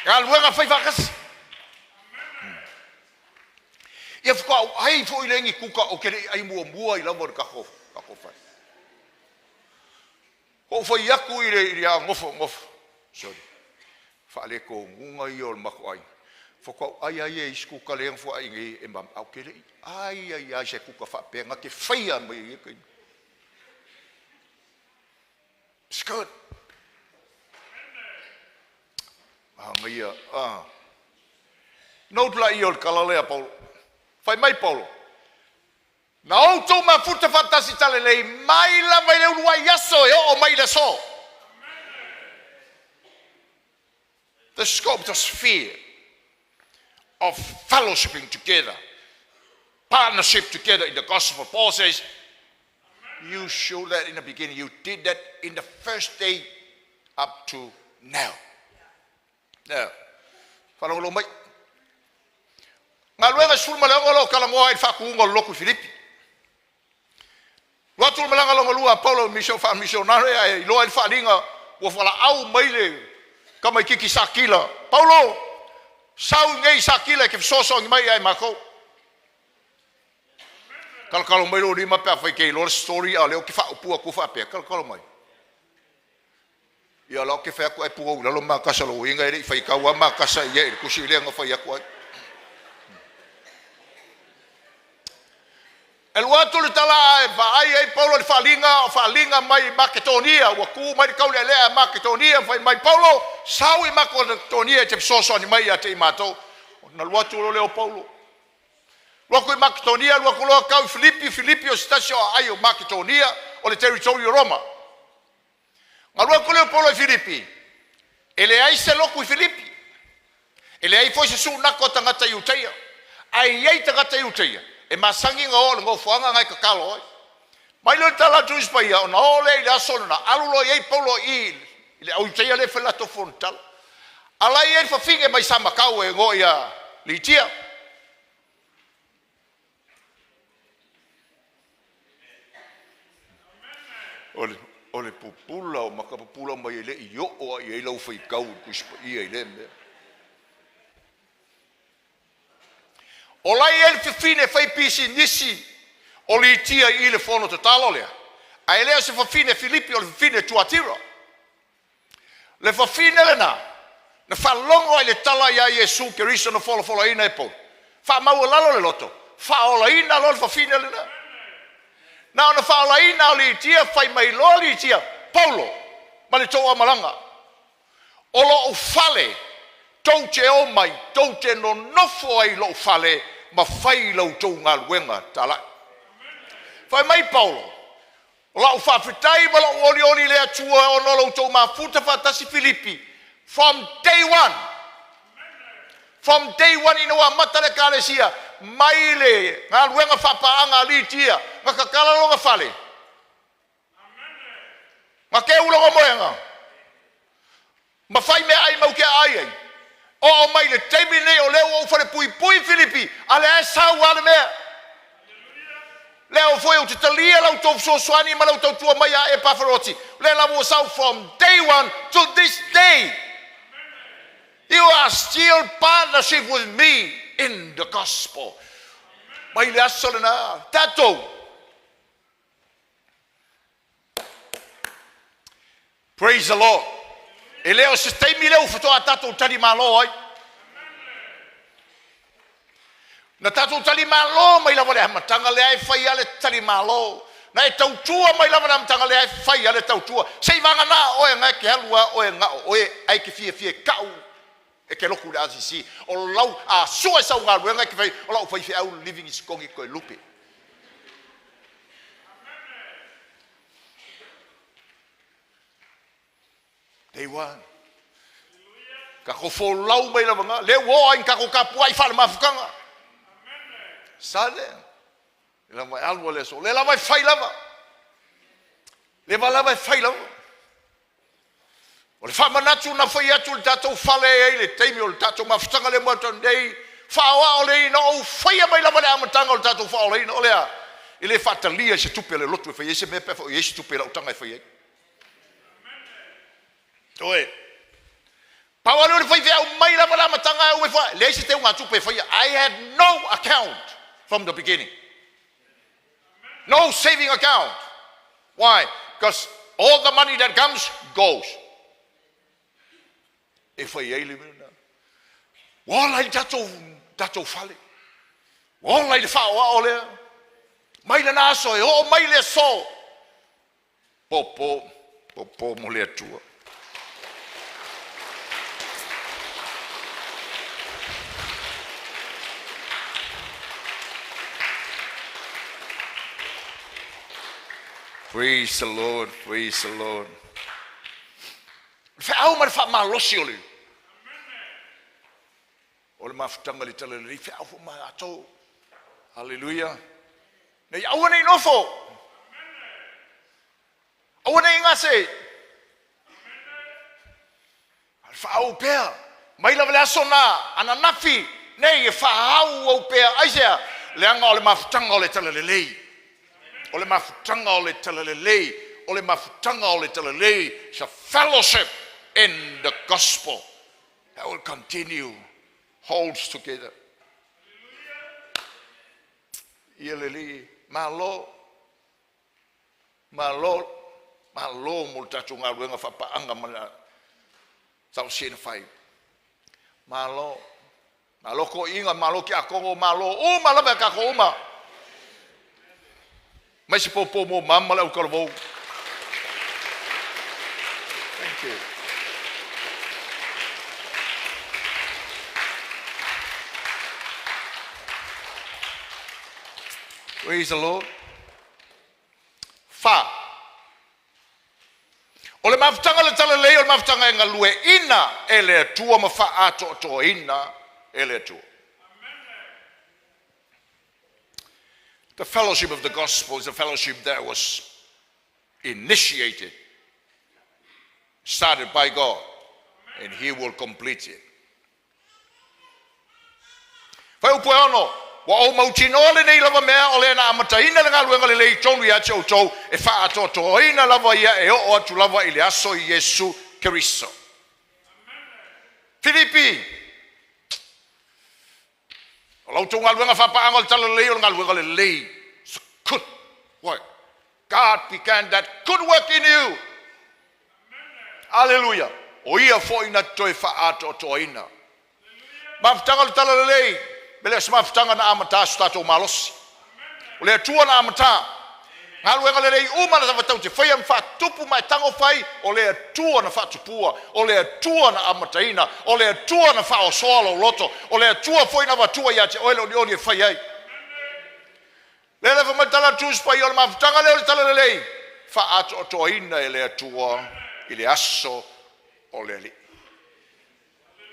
[SPEAKER 1] Galuega fai faatasi. Ia faatoa ou ai foi lea i ni kuka ou te le i ai muamua ai lava o le tatou tatou fale. Ou fai atu i le ia nofo nofo, sole, faaletonuga ia o le matou aiga. Faatoa ou ai lava ia i isi kuka lea na foai nei e mama, ae ou te le i ai ai lava i se kuka faapea na te faia mai i ia taimi. It's good. Manaia. Ah. Note laia o le tala lea a Paulo. Fai mai Paulo, Na outou mafuta faatasi talalelei mai lava i le uluai aso e oo mai i le aso. The scope, the sphere of fellowshipping together, partnership together in the gospel. Paul says, you showed that in the beginning. You did that in the first day up to now. Now, faalogologo mai. Galuega 16 o lo o talanoa ai i le faatuina o le lotu i Filipi. Alu atu le malaga lona lua a Paulo i faamisionare ae iloa ai le faaaliga ua valaau mai le tamaitiiti sa Akila, Paulo, sau i inei i Sakila e te fesoasoani mai ia i matou. Talotalo mai lou lima pe afai e te iloa le story a o lea ou te faaupu atu faapea, talotalo mai. Ia o la ou te fai atu ae pulou i lalo makasa lou uiga e le i faitau lava makasa i le tusi lea na fai atu ai. E alu atu le tala ae vaai ai Paulo i le faaaliga o faaaliga mai Maketonia, ua tu mai le taulealea a Maketonia ma fai mai, Paulo, sau i Maketonia e te fesoasoani mai ia te i matou. Ona alu atu loa lea o Paulo. Alu atu i Maketonia, alu atu loa tau i Filipi, Filipi o se tasi o aai o Maketonia, o le territory o Roma. Na alu atu lea o Paulo i Filipi, e leai se lotu i Filipi, e leai foi se sunako a tagata Iutaia, ae i ai tagata Iutaia e masani ona o i le nofoaga na e tatalo ai. Mai lea o le tala atu i isi paia, ona oo lea i le aso lena, alu loa i ai Paulo i i le au Iutaia lea e fai le latou fonotaga. A la e i ai le fafine mai Samatau e igoa ia Litia. O le, o le pupula o maka pupula mai e le i oo a i ai lau faitau i le Tusi Paia i lea mea. O la e i ai le fafine fai pisinisi o Litia i le fono tatalo lea, ae le o se fafine Filipi, o le fafine Tuatira. Le fafine lena na faalogo ai i le tala iā Iesu Keriso na folafolaina e Paulo, faamaualalo le loto, faaolaina loa le fafine lena. Na ona faaolaina o Litia, fai mai loa Litia, Paulo ma le tou aumalaga, o lo'u fale tou te o mai, tou te nonofo ai i lo'u fale ma fai la outou galuega talai. Fai mai Paulo, O lau faafetai ma lou olioli i le Atua ona o lo outou mafuta faatasi Filipi from day one. From day one ina ua amata le Ekalesia mai le galuega faapaaga a Litia, na tatala lona fale, na teu lona moega, ma fai meaai mau te aai ai. Oo mai le taimi lenei o lea ua ou falepuipui Filipi, a lea e sau lava le mea. Lea foi ou te talia la outou fesoasoani ma lau tautua mai ia Epafaroti. O lea lava ua sau from day one to this day. You are still partnership with me in the gospel. Mai le aso lena, tatou. Praise the Lord. E le o se taimi lea ua faatoa tatou tali malo ai. Na tatou tali malo mai lava le amataga lea e fai lava le tali malo. Na e tautua mai lava le amataga lea e fai lava le tautua. Se i vagana oe na e te alu lava oe na o oe ae te fiafia e tau. E te lotu i le RCC, o lau, a sue sau galuega e te fai, o lau faifeau living i togi toe lupe. Day one. Tatou folau mai lava na, lea ua oo lava ina tatou tapuai faalemafutaga. Sa lea. Le lava e alu le aso. O lea lava e fai lava. Leva lava e fai lava. O le faamanatu na fai atu i le tatou fale e ai le taimi o le tatou mafutaga lea mo nei, faaoao lea ina ou faia mai lava le amataga o le tatou faaolaina o lea e le faatalia i se tupe a le lotu e fai ai se mea pe foi i ai se tupe i lau taga e fai ai. Toe. Pau lea o le faifeau mai lava le amataga e ue fa, leai se teuga tupe e faia. I had no account from the beginning. No saving account. Why? Because all the money that comes goes. E fai ai le mea lena. Ua ola ai le tatou fale. Ua ola ai le faaoao lea. Mai lena aso e oo mai le aso. Po po, po mo le Atua. Praise the Lord, praise the Lord. Feau ma le faamalosi o le o le mafutaga i le tala lelei feau foi ma atou. Hallelujah. Nei aua nei nofo. Aua nei gase. Faaau pea. Mai lava le aso na ananafi nei e faaau au pea. Aisea, leaga o le mafutaga o le tala lelei. O le mafutaga o le tala lelei. O le mafutaga o le tala lelei. It's a fellowship in the gospel that will continue, holds together. Ia lelei, malo, malo, malo mo le tatou galuega faapaaga ma le tausiaina fai. Malo, malo toeaiina, malo tiakono, malo uma lava e tatou uma. Mai se popo mo mama le au talavou. Thank you. Praise the Lord. Fa. O le mafutaga le tala lelei o le mafutaga e galueaiina e le Atua ma faaatoatoaina e le Atua. The fellowship of the gospel is a fellowship that was initiated, started by God, and He will complete it. Fuaiupu e 6, ua ou mautinoa lenei lava mea o le na amataina le galuega lelei i tonu ia te outou e faaatoatoaina lava ia e oo atu lava i le aso i Iesu Keriso. Filipi, o la outou galuega faapaaga o le tala lelei o le galuega lelei. It's a good work. God began that good work in you. Hallelujah. O ia foi na toe faaatoatoaina. Mafutaga o le tala lelei, me le o se mafutaga na amata so tatou malosi. O le Atua na amata. Galuega lelei uma na tavatau te faia ma faatupu ma e tago fai, o le Atua na faatupua, o le Atua na amataina, o le Atua na faaosoa lou loto, o le Atua foi na vatua ia te oe le olioli e fai ai. Le lefa mai tala tus pai o le mafutaga lea o le tala lelei, faaatoatoaina e le Atua i le aso o le Alii.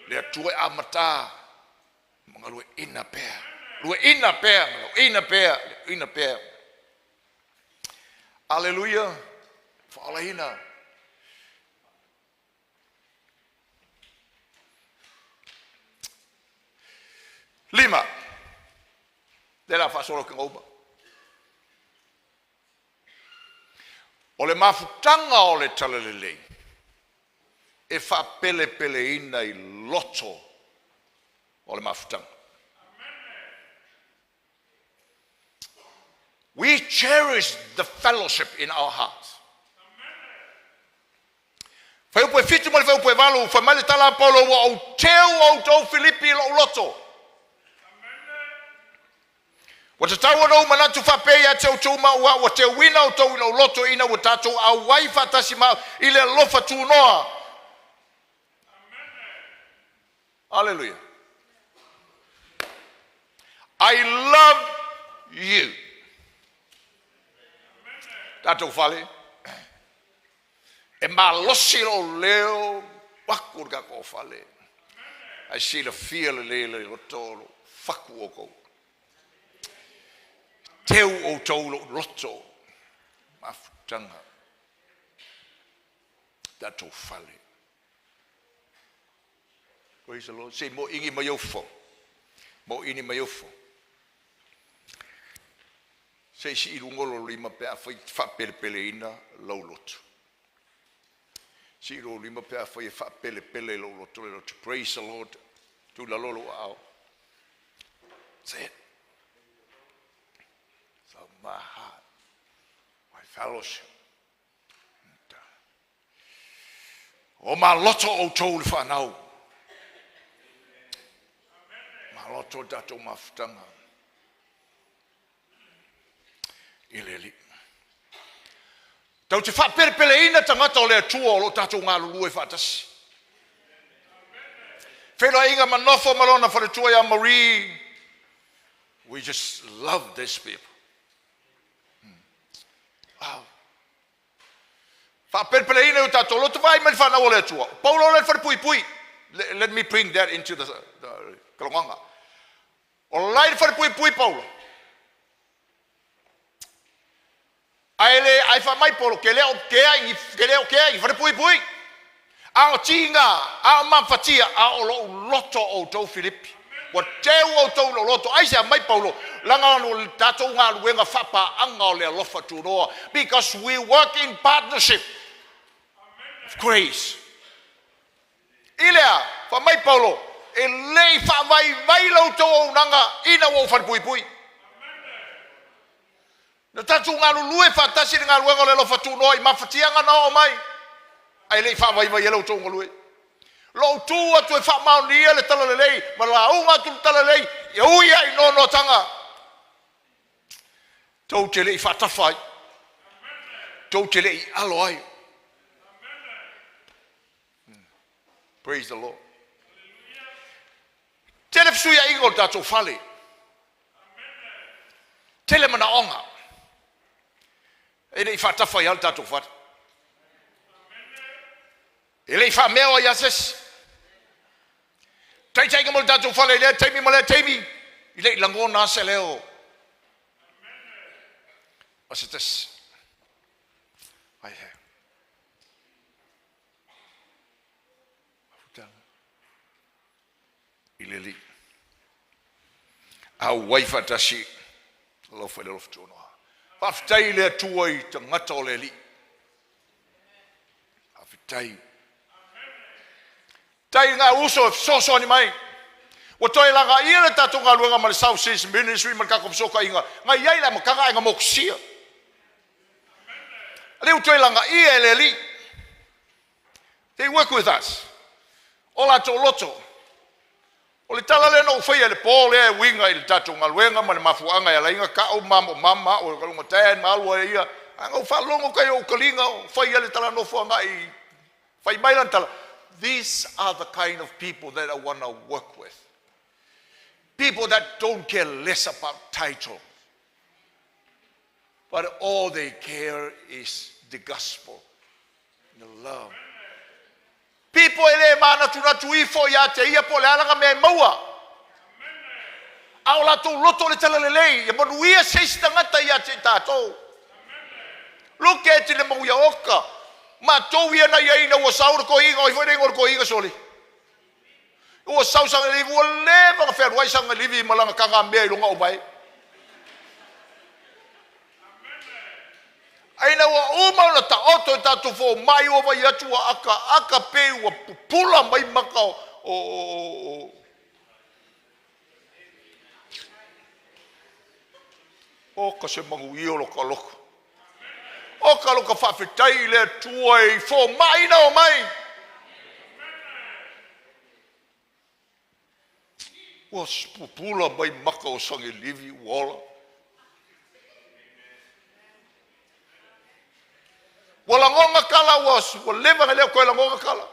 [SPEAKER 1] Le Atua e amata ma galueaiina pea, lueina pea, lueina pea, lueina pea. Aleluia, faaolaina. 5. Le la faasolo ke uma. O le mafutaga o le tala lelei e faapelepeleina i loto o le mafutaga. We cherish the fellowship in our hearts. Fuaiupu e 7 ma le fuaiupu e 8, fai mai le tala a Paulo, ua ou teu outou Filipi i lou loto. Ua tatau ona ou manatu faapea ia te outou ma ua ua teuina outou i lou loto ina ua tatou auai faatasi ma i le alofa tunoa. Hallelujah. I love you. Tatou fale, e malosi lou leo aku le tatou fale. Ai silafia lelei le loto o lou faku outou. Teu outou lou loto. Mafutaga. Tatou fale. Praise the Lord. Se mo ingi mai ofo. Mo ini mai ofo. Se si ilugo lo lima pe a fai faapelepeleina lou loto. Si lo lima pe a fai faapelepele lou loto le loto. Praise the Lord. Tu la lolo ao. Say it. So my heart, my fellowship. O maloto outou le whanau. Maloto tatou mafutaga. I le Alii. Tau te faapelepeleina tagata o le Atua o lo o tatou galulue faatasi. Feiloaiga ma nofo ma lona faletua ia Marie. We just love these people. Wow. Faapelepeleina i o tatou loto vaai mai le whanau o le Atua. Paulo le wharepuipui. Let me bring that into the kalogaga. O lai le wharepuipui Paulo. Ai le ai fa mai Paulo ke leo ke ai ke leo ke ai wharepuipui. A o tinga, a o mafatia, a o lou loto outou Filipi. Ua teu outou lo loto. Ai se a mai Paulo, langa o tatou galuega faapaaaga o le alofa tunoa. Because we work in partnership of grace. I lea, fa mai Paulo, e lei faavaivai la outou auaunaga ina ua ou falepuipui. Na tatou galulue faatasi le galuega o le alofa tunoa i mafatiaga na oo mai. Ai lei faavaivai e la outou galue. Lou tu atu e faamaonia le talalelei, ma lauga atu le talalelei, e ui ai noanoataga. Tou te lei faatafa ai. Tou te lei alo ai. Praise the Lord. Tele fesuiaiga o le tatou fale. Tele manaoga. E lei faatafa ai le tatou fale. E lei faamea o ia sesi. Taitaiga mo le tatou fale i lea taimi ma lea taimi. I lei lagona ase leo. O se tasi. Ai he. Mafutaga. I le Alii. Auai faatasi alofa i le alofa tunoa. Faafetai i le Atua i tagata o le Alii. Faafetai. Tai ngā uso e fesoasoani mai. Ua toe lagaia le tatou galuega ma le South Seas Ministry ma le tatou fesootaiga. Ngai ai le amataga ai ngā mokusia. Le ua toe lagaia e le Alii. They work with us. O latou loto. O le tala lea na ou faia i le po lea e uiga i le tatou galuega ma le mafuaaga e ala ai ona ta'u ma mo mama o kaluga tan ma alu ai ia. A na ou faalogo kai ou taliga o faia le tala nofo agai fai mai lana tala. These are the kind of people that I want to work with. People that don't care less about title. But all they care is the gospel and the love. People e le manatunatu ifo ia te ia po le alaga mea e maua. A o latou loto le talalelei, ia manuia se isi tagata ia te tatou. Look at le mauia oka. Matou ia na ia ina ua sau le toeaina, oi foi le igoa o le toeaina sole. Ua sau Sagalivi, ua leva na fealuai Sagalivi ma lana tagamea i luga o vai. Aina ua uma ona taoto i tatou fomai ua vai atu ua aka aka pe ua pupula mai maka o o ka se manuia o lo ka loko. O ka loka faafetai i le Atua i fomai na o mai. Ua pupula mai maka o Sagelivi ua ola. Ua lagona kala ua leva na leo koe lagona kala.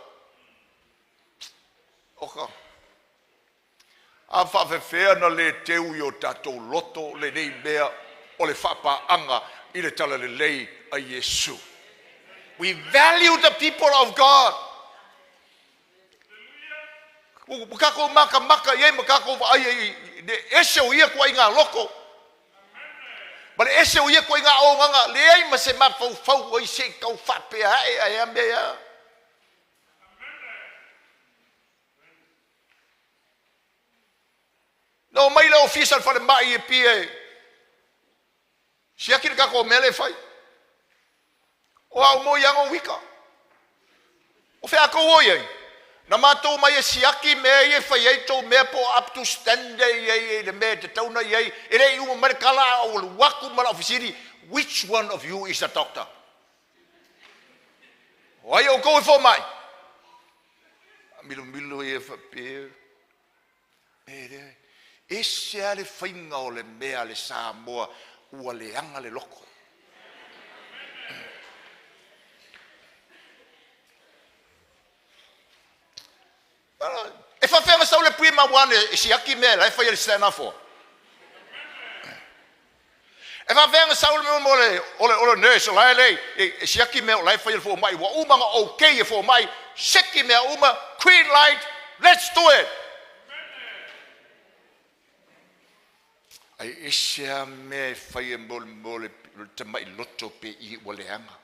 [SPEAKER 1] O ka. A faafefea na lē teu i o tatou loto lenei mea o le faapaaga i le talalelei a Iesu. We value the people of God. Ua tatou matamata i ai ma tatou vaai ai i le ese o ia ituaiga loto ma le ese o ia ituaiga auaunaga, leai ma se mafaufau ai se i tau faapea ae ae a mea ia. Na omai le ofisa o le falemai i Apia e siaki le tatou mea lea e fai. O au mo ia wika. O fea tou o i ai? Na matou mai e siaki mea ia e fai ai tou mea po o up to standard i ai i le mea e tatau ona i ai. E le i uma mai le tala a ou alu atu ma lau fesili, which one of you is a doctor? O ai outou e fomai? Milomilo ia faapea. E le, ese lava le faiga o le mea a le Samoa ua leaga le loto. E faafefea ona sau le Prima One e siaki mea la e fai e le Stand Up For? E faafefea ona sau le mea mo le o le nurse o la e lei e siaki mea o la e fai e le fomai, ua uma ona okay e fomai, seki mea uma, green light, let's do it. Ai ese lava mea e fai e mo le tamai loto pe i ua leaga.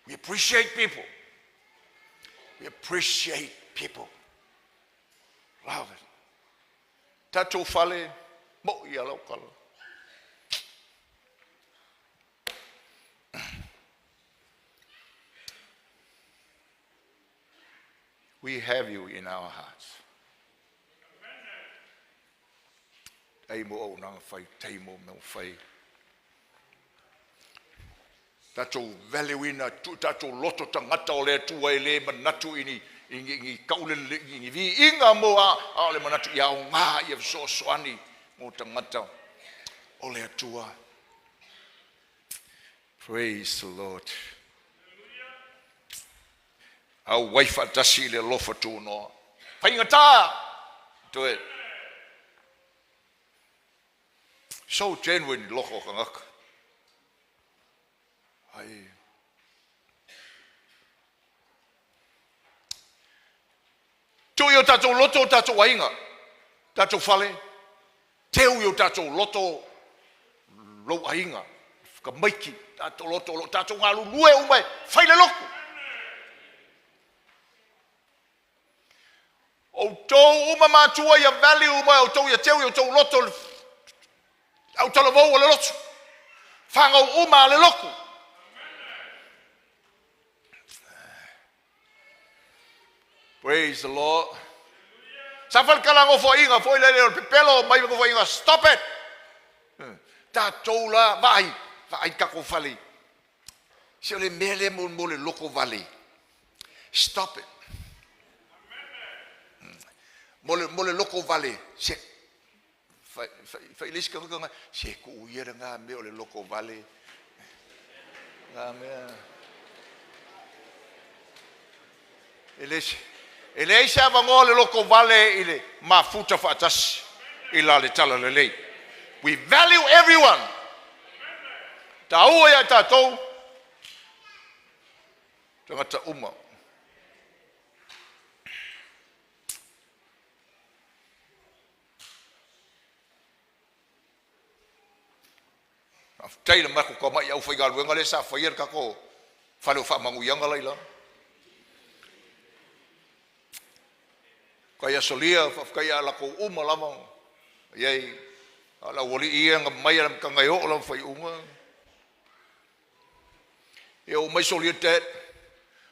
[SPEAKER 1] We appreciate people. We appreciate people. Love it. Tatou fale mo ia lau kala. We have you in our hearts. Tai mo au nanga fai, tai mo mea fai. Tatou value-ina, tatou loto tagata o le Atua e le manatu i ni i kaulele i ni viiga mo a o le manatu ia aoga ia fesoasoani mo tagata o le Atua. Praise the Lord. Auai faatasi i le alofa tunoa. Faigata. Do it. So genuine loko o tagata. Ai. Tuu i o tatou loto o tatou aiga, tatou fale, teu i o tatou loto lou aiga, ka maiki, tatou loto o lo tatou galulue uma e fai le lotu. Outou uma matua ia value uma outou ia teu i outou loto au talavou o le lotu. Whangau uma a le lotu. Praise the Lord. Sa fale kala ngofoaiga foi le le pepelo mai ngofoaiga, stop it. Tatou la vaai, vaai tatou fale. Se o le mea lea mo le loko vale. Stop it. Mo le loko vale. Se fai le isi kanga se ku ia nga mea o le loko vale. Nga mea. E leai se avanoa le loko vale i le mafuta faatasi i la le tala lelei. We value everyone. Taua ia tatou tagata uma. Faafetai le mako ka mai au faigaluega le sa faia le tatou fale o faamanuiaga laila. Kai asolia faafetai a lakou uma lava. Iai a la wali ia nga mai ala ka ngai o la fai unga. E o mai solia te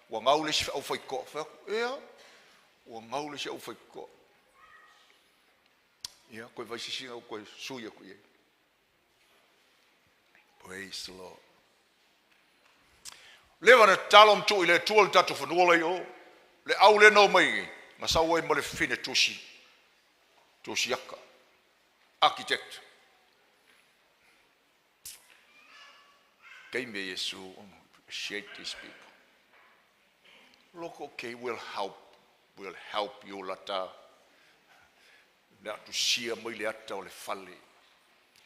[SPEAKER 1] ua ngau le si au fai ko. Fai aku, ea, ua ngau le si au fai ko. Ia, koe vai sisi au koe sui aku ia. Praise the Lord. Leva na talo mtu i le tua le tatou fanua lai o. Le au le nau mai, nga sau ai ma le fine tusi. Tusi aka. Architect. Kei me Yesu, appreciate these people. Look, okay, we'll help, we'll help you lata. Le a tusia mai le ata o le fale.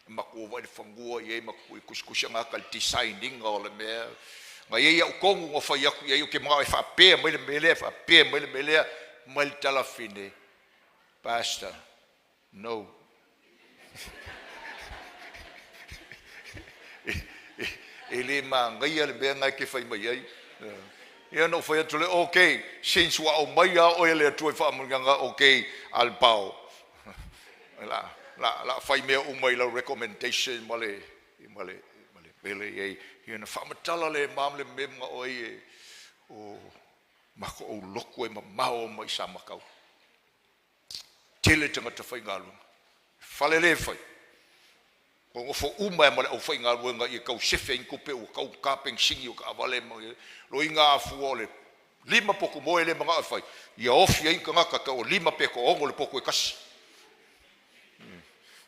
[SPEAKER 1] E makou vaai le fanua i ai ma kusikusi aga le design ina o le mea. Ga iai au kongu nga fai aku i ai o ke mga e faapea mai le mea lea, faapea mai le mea lea, mai le talafine. Pastor, no. E le magaia le mea ngai ke fai mai ai. Ia no fai atu le, okay, since ua au mai a oe le Atua i faamanuiaga, okay, al pao. La, la, la fai mea uma i lau recommendation ma le, ma le, ma le mele i ai. Ia na faamatala le mam le mea mga oe e, o, mako au loko e mamao mai sa makau. Tele tagata faigaluega. Fale le fai. O ngofo uma e ma le au faigaluega i kau sefe in kupe ua kau kapeng singi o ka avale ma lo inga afua o le lima poku moe le mga e fai. Ia ofi ai kangaka ka o lima pe ko ongo le poku e kasi.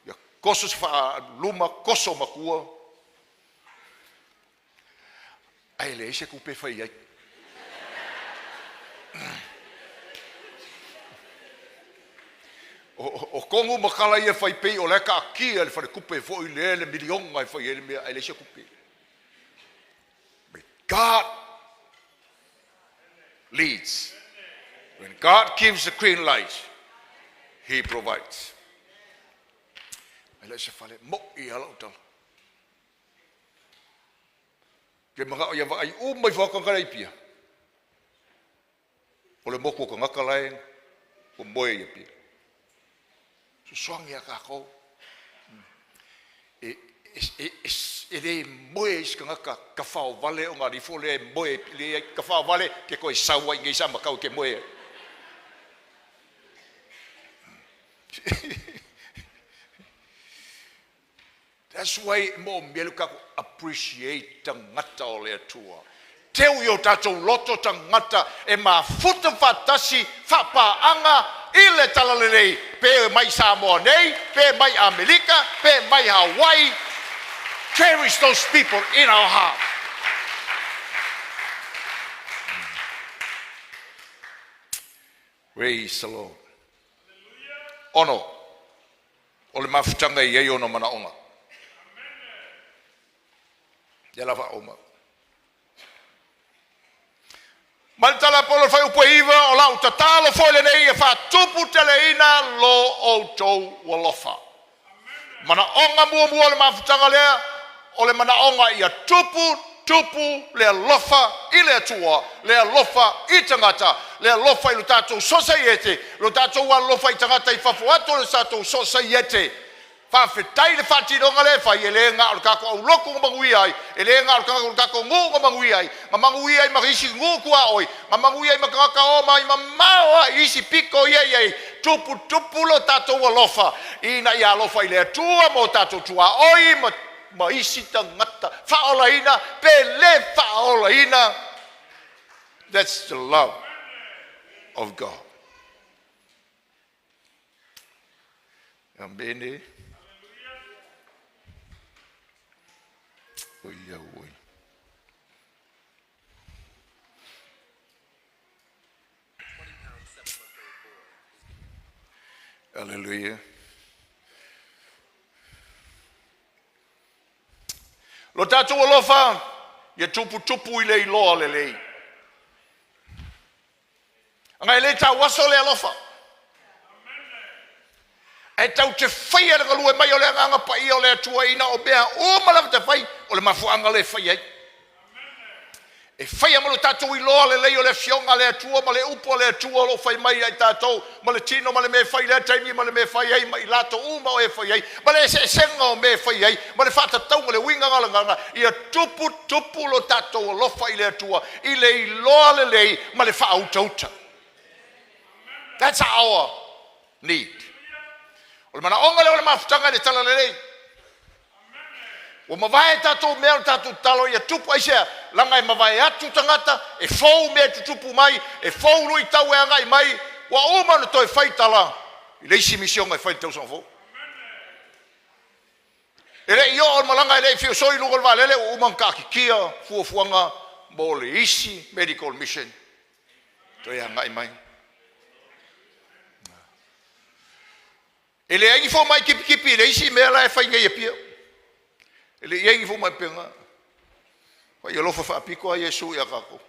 [SPEAKER 1] Ia koso se wha luma, koso makua. Ai le ese kupe fai ai. O kongu makala ia fai pei o le ka akia le fale kupe fo i le le milionga e fai e le mea ai le se kupe. But God leads. When God gives the green light, He provides. Ai le se fale mo i ala o tala. Ke mga o ia vaai u mai whakangara i pia. O le moku o ka ngaka lae, o moe ia pia. Sosoangi a kākou. E, e, e, e le moe i ka ngaka ka whao vale o ngā rifo le moe le ka whao vale ke koe saua i ngei sa makau ke moe. That's why mo mea ka appreciate tagata o le Atua. Teu i o tātou loto tagata e mafuta faatasi faapaaaga i le talalelei pe mai Samoa nei, pe mai Amerika, pe mai Hawaii. Cherish those people in our heart. Praise the Lord. Ono, o le mafutaga i ai ona manaoga. Ia la faauma. Ma le tala polo fai upu e iva o lau tatalo foi lenei e faatuputeleina lo outou alofa. Manaoga muamua o le mafutaga lea, o le manaoga ia tupu, tupu le alofa i le Atua, le alofa i tagata, le alofa i lo tatou sosaiete, lo tatou alofa i tagata i fafo atu o le tatou sosaiete. Faafetai le faatinoga le fai e le ga o le tatou aulotu na manuia ai, e le ga o le tagata o le tatou nuu na manuia ai, na manuia ai ma isi nuu tuaoi, na manuia ai ma tagata o mai mamao a isi pito ia i ai, tupu tupu lo tatou alofa, ina ia alofa i le Atua mo tatou tuaoi ma, ma isi tagata faaolaina pe le faaolaina. That's the love of God. Amene. Oi au oi. Hallelujah. Lo tatou alofa, ia tuputupu i le iloa lelei. Aga e le tauaso le alofa. E tau te faia le galue mai o le agaga paia o le Atua ina o mea uma lava te fai o le mafuaaga le fai ai. E faia ma lo tatou iloa lelei o le afioga a le Atua ma le upu a le Atua o lo o fai mai ai tatou ma le tino ma le mea e fai lea taimi ma le mea e fai ai ma i latou uma o e fai ai ma le eseesega o mea e fai ai ma le faatatauga le uiga galagaga ia tupu tupu lo tatou alofa i le Atua i le iloa lelei ma le faautauta. That's our need. O le manaoga lea o le mafutaga i le tala lelei. Ua mavae tatou mea o le tatou tatalo ia tupu aisea, laga e mavae atu tagata, e fou mea e tutupu mai, e fou luitau e agai mai, ua uma ona toe fai tala i le isi misioga e fai i le tausaga fou. E le i oo le malaga e le i feosoi i luga o le vaalele ua uma ona taatitia fuafuaga mo le isi medical mission. Toe agai mai. E leai ni fomai kipkipi i le isi mea la e fai nei e pia. E le i ai ni fomai pena. Fai alofa faapito a Iesu ia tatou.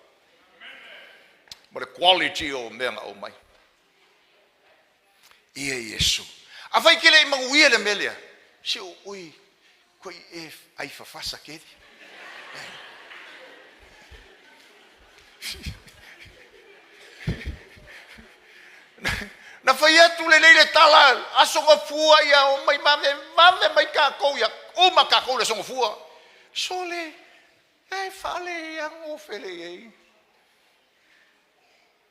[SPEAKER 1] Ma le quality o mea na aumai. Ia Iesu. Afai ke le i manuia le mea lea, se o oi koi e ai fafasa keli. Na fai atu lelei le tala, aso gafua ia o mai vave vave mai tatou ia uma tatou le aso gafua. Sole, e fale ia fele ei.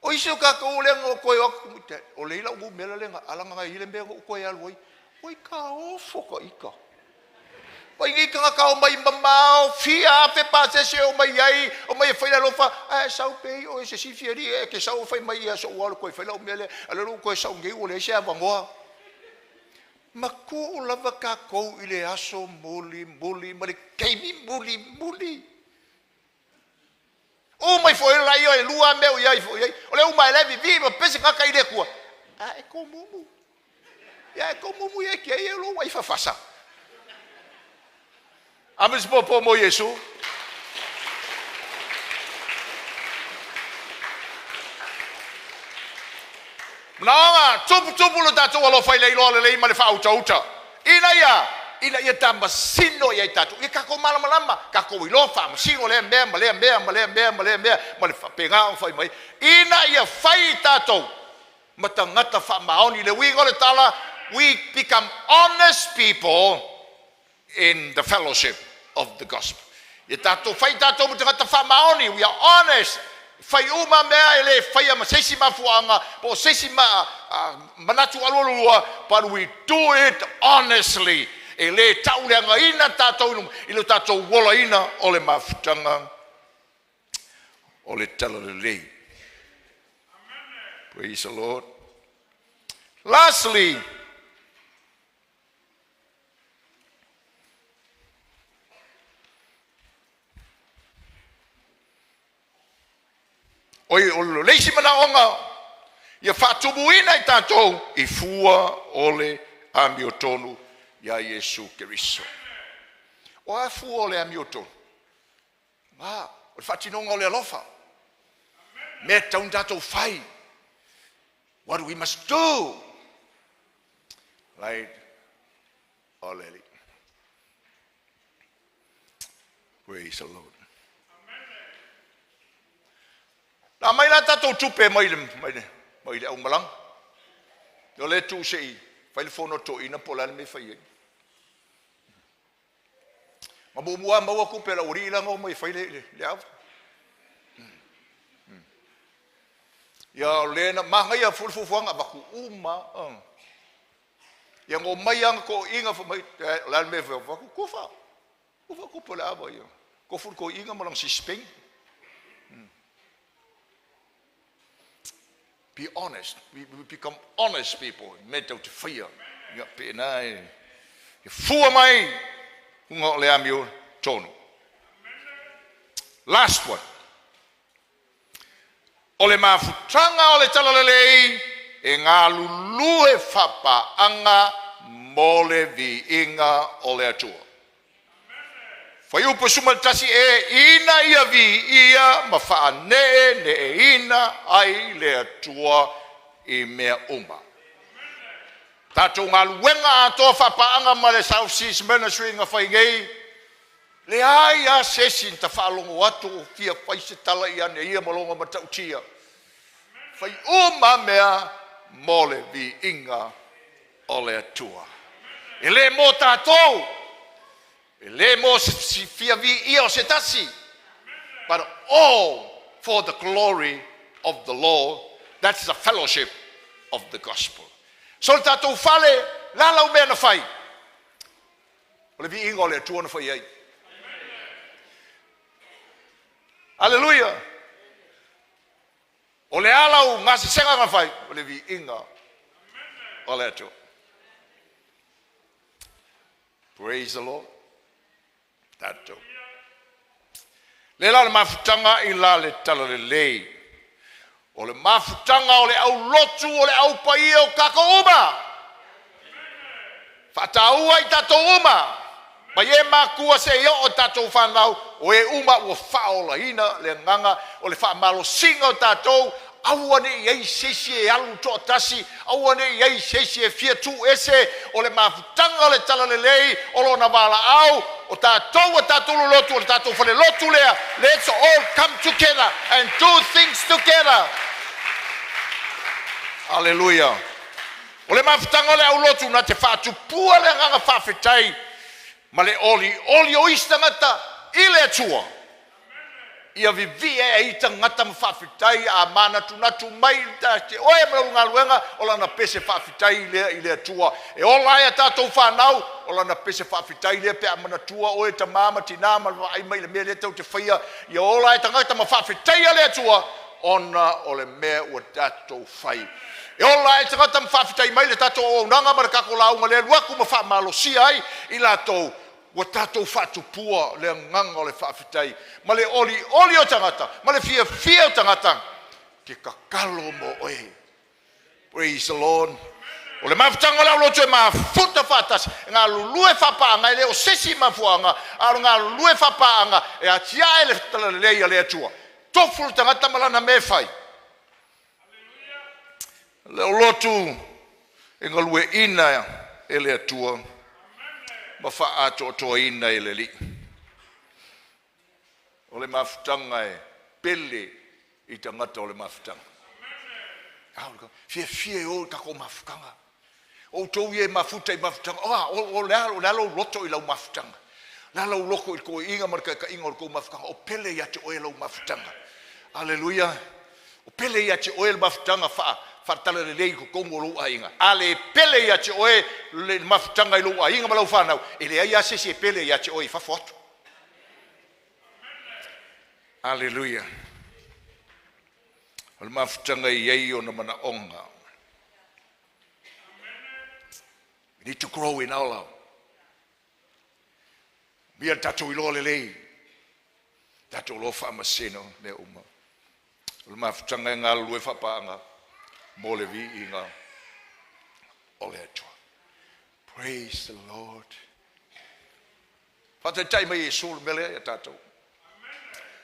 [SPEAKER 1] O isi o tatou lea na toe o atu, o le ila u mela le na ala na ile mea o toe alu ai. Oi ka ofo ka ika. Oi ni tagata o mai mamao, fia afe pasese o mai ai, o mai e fai le alofa, ae sau pe i o e se sifi ali e ke sau fai mai ia so ua koe fai lau mea lea, ale lu koe sau nei ua leai se avanoa. Ma tuu lava tatou i le aso muli muli ma le taimi muli muli. O mai foi la ia e lua mea o iai foi ai. O le uma e le vivi ma pese kaka i le kua. A e komumu. Ia e komumu ia ke ia lo wai fafasa. Ame se popo mo Iesu. Manaoga, tupu tupu lo tatou alofa i le iloa lelei ma le faautauta. Ina ia, ina ia tamasino ia i tatou. Ia tatou malamalama, tatou iloa faamasino lea mea ma lea mea ma lea mea ma lea mea ma le faapena ona fai mai. Ina ia fai i tatou ma tagata faamaoni. Le uiga o le tala, we become honest people in the fellowship of the gospel. Ia tatou fai tatou ma tagata faamaoni, we are honest. Fai uma mea e le faia ma se isi mafuaaga, po o se isi manatu alualua, but we do it honestly. E le tauleagaina tatou i le tatou olaina o le mafutaga o le talalelei. Praise the Lord. Lastly, oi o le isi manaoga ia faatumuina i tatou i fua o le amiotonu ia Iesu Keriso. O a fua o le amiotonu? Ma, o le faatinoga o le alofa. Mea tatau ona tatou fai. What we must do. Right? Already. Praise the Lord. Na mai la tatou tupe mai le mai le mai le aumalaga. O le tu se i fai le fono toina po o le a le mea e fai ai. Ma muamua maua tupe a le aualii la na omai e fai le le ava. Ia o le na manaia foi le fuafuaga avatu uma. Ia na omai lava na toeaiina fai mai, o le a le mea e fai atu, kufa. Kufa tupe o le ava ia. Tofu le toeaina ma lana sisipeni. Be honest. We become honest people. Me tau te whaia. Ia pena e fua mai hunga o le amio tonu. Last one. O le mafutaga o le talalelei e galulue faapaaaga mo le viiga o le Atua. Fuaiupu 11 e ina ia viia ma faaneeneeina ai le Atua i mea uma. Tatou galuega atoa faapaaga ma le South Seas Ministry na fai nei, leai a se isi na faalogo atu o fia fai se tala ia ne ia ma lona matautia. Fai uma mea mo le viiga o le Atua. E le mo tatou, e le mo se fia viia o se tasi, but all for the glory of the Lord. That's the fellowship of the gospel. So le tatou fale, la lau mea na fai. O le viiga o le Atua na fai ai. Aleluia. O le ala o gasesega na fai, o le viiga o le Atua. Praise the Lord. Tatou. Le la o le mafutaga i la le talalelei. O le mafutaga o le aulotu o le aupaia o tatou uma. Faataua i tatou uma. Mai e makua seia oo i tatou fanau, o e uma ua faaolaina le agaga o le faamalosiga o tatou, aua ne i i ai se isi e alu toatasi, aua ne i i ai se isi e fia tuuese o le mafutaga o le talalelei o lona valaau, o tatou a tatou lolotu, o le tatou falelotu lea. Let's all come together and do things together. Aleluia. O le mafutaga o le aulotu na te faatupua le agaga faafetai ma le olioli o isi tagata i le Atua. Ia vivii e ai tagata ma faafetai a manatunatu mai te oe ma lau galuega, o lana pese faafetai lea i le Atua. E ola ai a tatou fanau, o lana pese faafetai lea pe a manatua oe tamā ma tinā ma le vaai mai i le mea lea tatou te faia. Ia ola ai tagata ma faafetaia le Atua ona o le mea ua tatou fai. E ola ai tagata ma faafetai mai le tatou auaunaga ma le tatou lauga le alu atu ma faamalosia ai i latou ua tatou faatupua le agaga o le faafetai ma le olioli o tagata ma le fiafia o tagata te tatalo mo oe. Praise the Lord. O le mafutaga o le aulotu e mafuta faatasi, e galulue faapaaga, e le o se isi mafuaaga, a o le galulue faapaaga e atiae le talalelei a le Atua. Tofu le tagata ma lana mea e fai. Le aulotu e galueaiina e le Atua ma faaatoatoaina e le Alii. O le mafutaga e pele i tagata o le mafutaga. Fiafia e o i tatou mafutaga. O outou ia e mafuta i mafutaga, o le a lou loto i lau mafutaga? O le a lau loto i le toeaiina ma le taitaiga o le tou mafutaga? O pele ia te oe lau mafutaga. Aleluia. O pele ia te oe le mafutaga faatalalelei i totonu o lou aiga. A le pele ia te oe le mafutaga i lou aiga ma lau fanau, e leai lava se isi e pele ia te oe i fafo atu. Aleluia. O le mafutaga e i ai ona manaoga. We need to grow in our love. Mia le tatou iloa lelei, tatou iloa faamasino mea uma. O le mafutaga e galulue faapaaga mo le viiga o le Atua. Praise the Lord. Faataitai mai Iesu le mea lea ia tatou.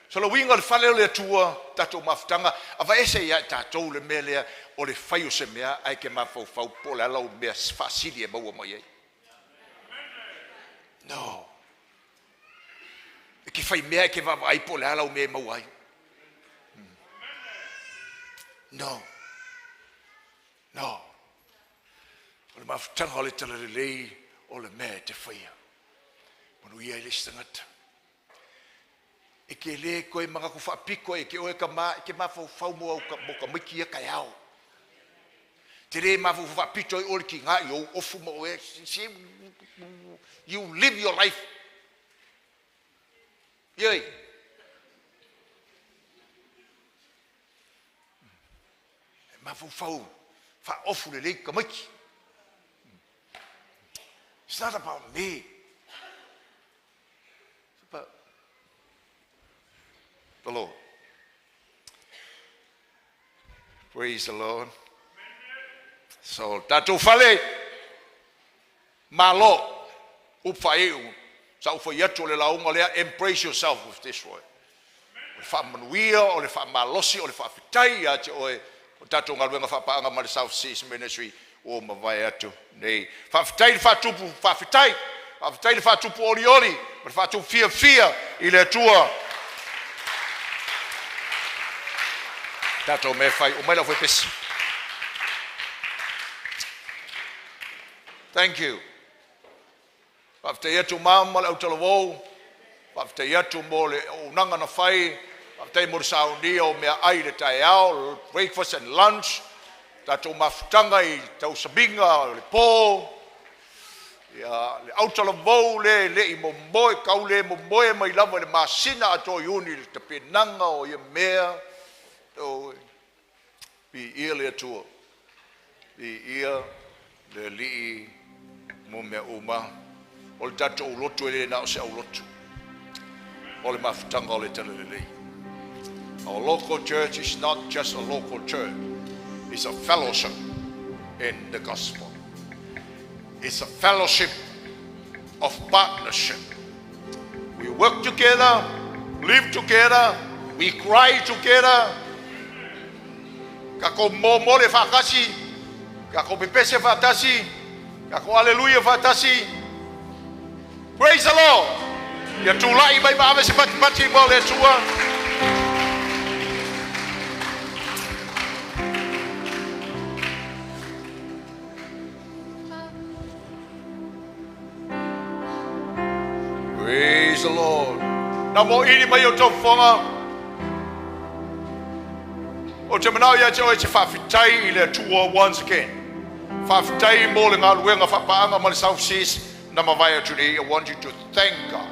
[SPEAKER 1] So le uiga o le fale o le Atua, tatou mafutaga, avaese ia i tatou le mea lea o le fai o se mea ae ke mafaufau po o le a lau mea faasili e maua mai ai. No. E ke fai mea e ke vaavaai po o le a lau mea e maua ai. No. No. O le mafutaga o le talalelei o le mea e te faia. Manuia ai le isi tagata. E ke le koe manatu faapito e ke oe ka ma, e ke mafaufau mo au ka, mo ka maiki ia taeao. Te le mafaufau faapito ai oe le tiga i ou ofu ma oe. You live your life. Ioi. E mafaufau faaofu lelei tamaiti. It's not about me. It's about the Lord. Praise the Lord. So, tatou fale, malo, upu faaiu, sa ou fai atu o le lauga lea, embrace yourself with this word. O le faamanuia, o le faamalosi, o le faafetai ia te oe, o tatou galuega faapaaga ma le South Seas Ministry ua mavae atu nei. Faafetai le faatupu, faafetai, faafetai le faatupu olioli, ma le faatupu fiafia i le Atua. Tatou mea fai, o mai lau faipesi. Thank you. Faafetai atu ma le autalavou, faafetai atu mo le auaunaga na fai, faafetai mo le saunia o meaai i le taeao, breakfast and lunch, tatou mafutaga i tausamiga o le po, ia, le autalavou le le i momoe, tau le momoe mai lava i le masina atoa Iuni le tapenaga o ia mea, o, viia le Atua, viia le Alii mo mea uma. O le tatou lotu e le na o se aulotu, o le mafutaga o le talalelei. Our local church is not just a local church. It's a fellowship in the gospel. It's a fellowship of partnership. We work together, live together, we cry together. Ka ko mo le whakasi, ka ko pepese whatasi, ka ko aleluia whatasi. Praise the Lord. Ia tūlai mai ma ave se pati pati mo le tua. Praise the Lord. Na mo ini mai o tau whanga. O te manao ia te oe te whawhitai i le Atua once again. Whawhitai mo le ngā luenga whapaanga ma le South Seas na mawai atu nei. I want you to thank God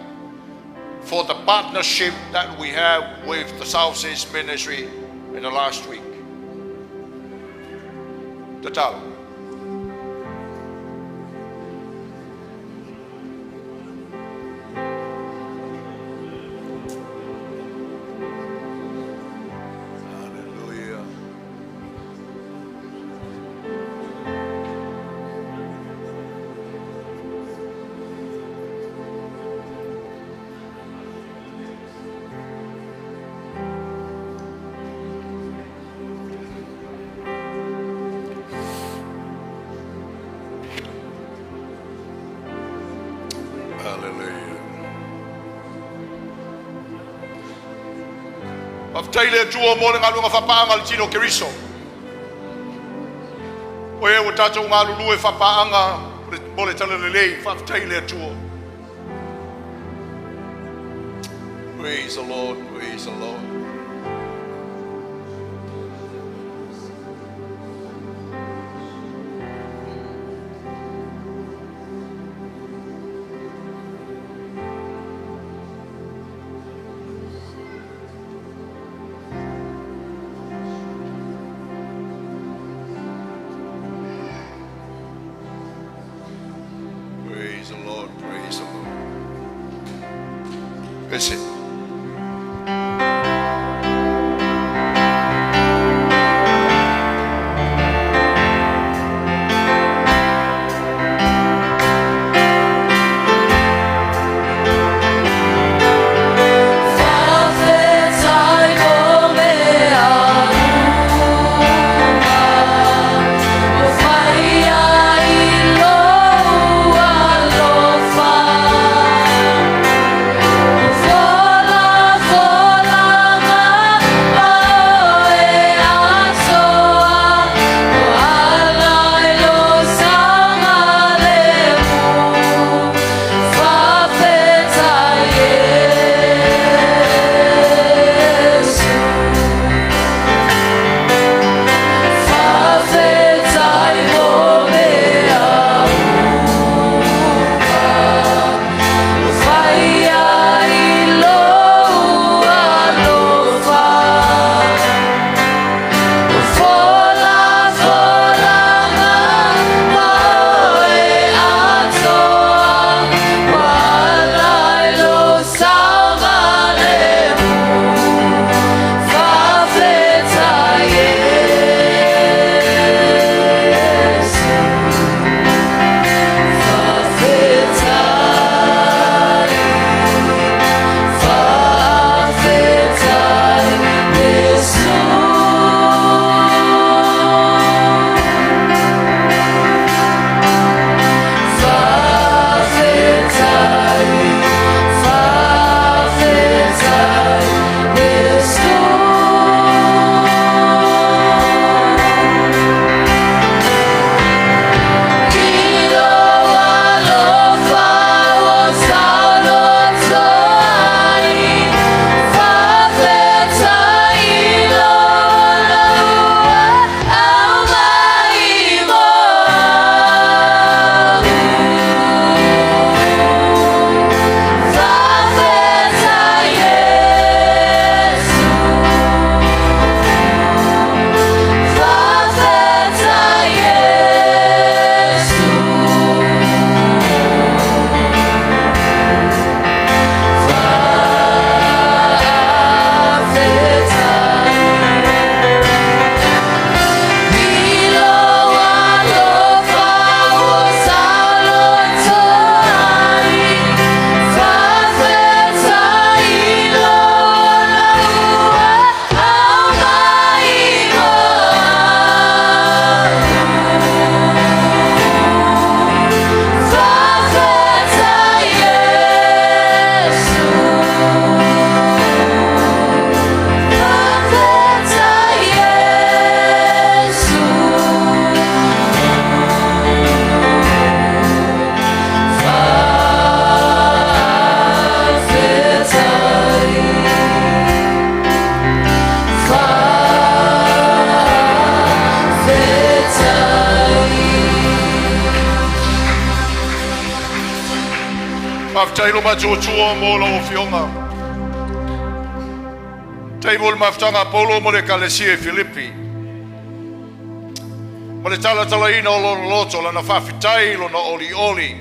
[SPEAKER 1] for the partnership that we have with the South Seas Ministry in the last week. Tatalo. Hallelujah. Hallelujah. Whawhitai le Atua mo le ngaluenga whapaanga le tino Keriso. O e o tātou ngā lulu e whapaanga mo le tala lelei, whawhitai le Atua. Praise the Lord, praise the Lord. Praise the Lord, praise the Lord. Listen.
[SPEAKER 3] Fa'afetai mo mea uma ua faia i lou alofa. Ua
[SPEAKER 1] Faafetai lo matou Atua mo lau Afioga. Faafetai mo le mafutaga a Paulo mo le Ekalesia i Filipi. Ma le talatalaina o lona loto, lana faafetai, lona olioli,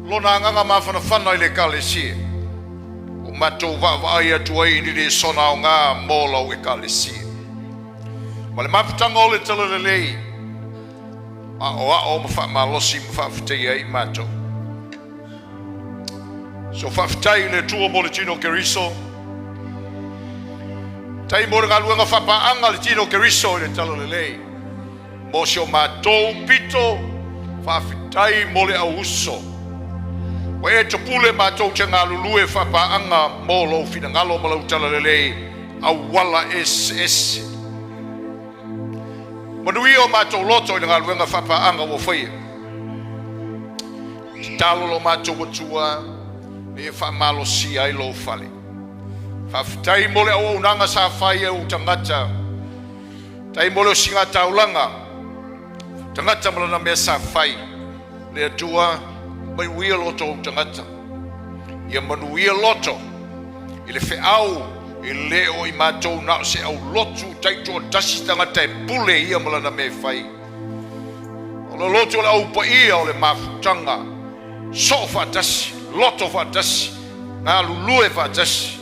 [SPEAKER 1] lona agaga mafanafana i le Ekalesia. Ua matou vaavaai atu ai i ni lesona aoga mo lau Ekalesia. Ma le mafutaga o le Talalelei, aoao ma faamalosi ma faafetaia ai matou. So faafetai i le Atua mo le tino o Keriso. Faafetai mo le galuega faapaaga le tino o Keriso i le Talalelei. Mo si o matou pito, faafetai mo le auuso. Ua e topule matou te galulue faapaaga mo lou finagalo ma lau Talalelei auala eseese. Manuia o matou loto i le galuega faapaaga ua faia. Tatalo lo matou Atua e faamalosia ai lou fale. Faafetai mo le auaunaga sa fai e ou tagata. Faafetai mo le osiga taulaga. Tagata ma lana mea sa fai. Le Atua, manuia loto ou tagata. Ia manuia loto i le feau e le o i matou na o se au lotu taitoatasi tagata e pule ia ma lana mea e fai. O le loto o le au paia o le mafutaga, soo faatasi, loto faatasi, galulue faatasi,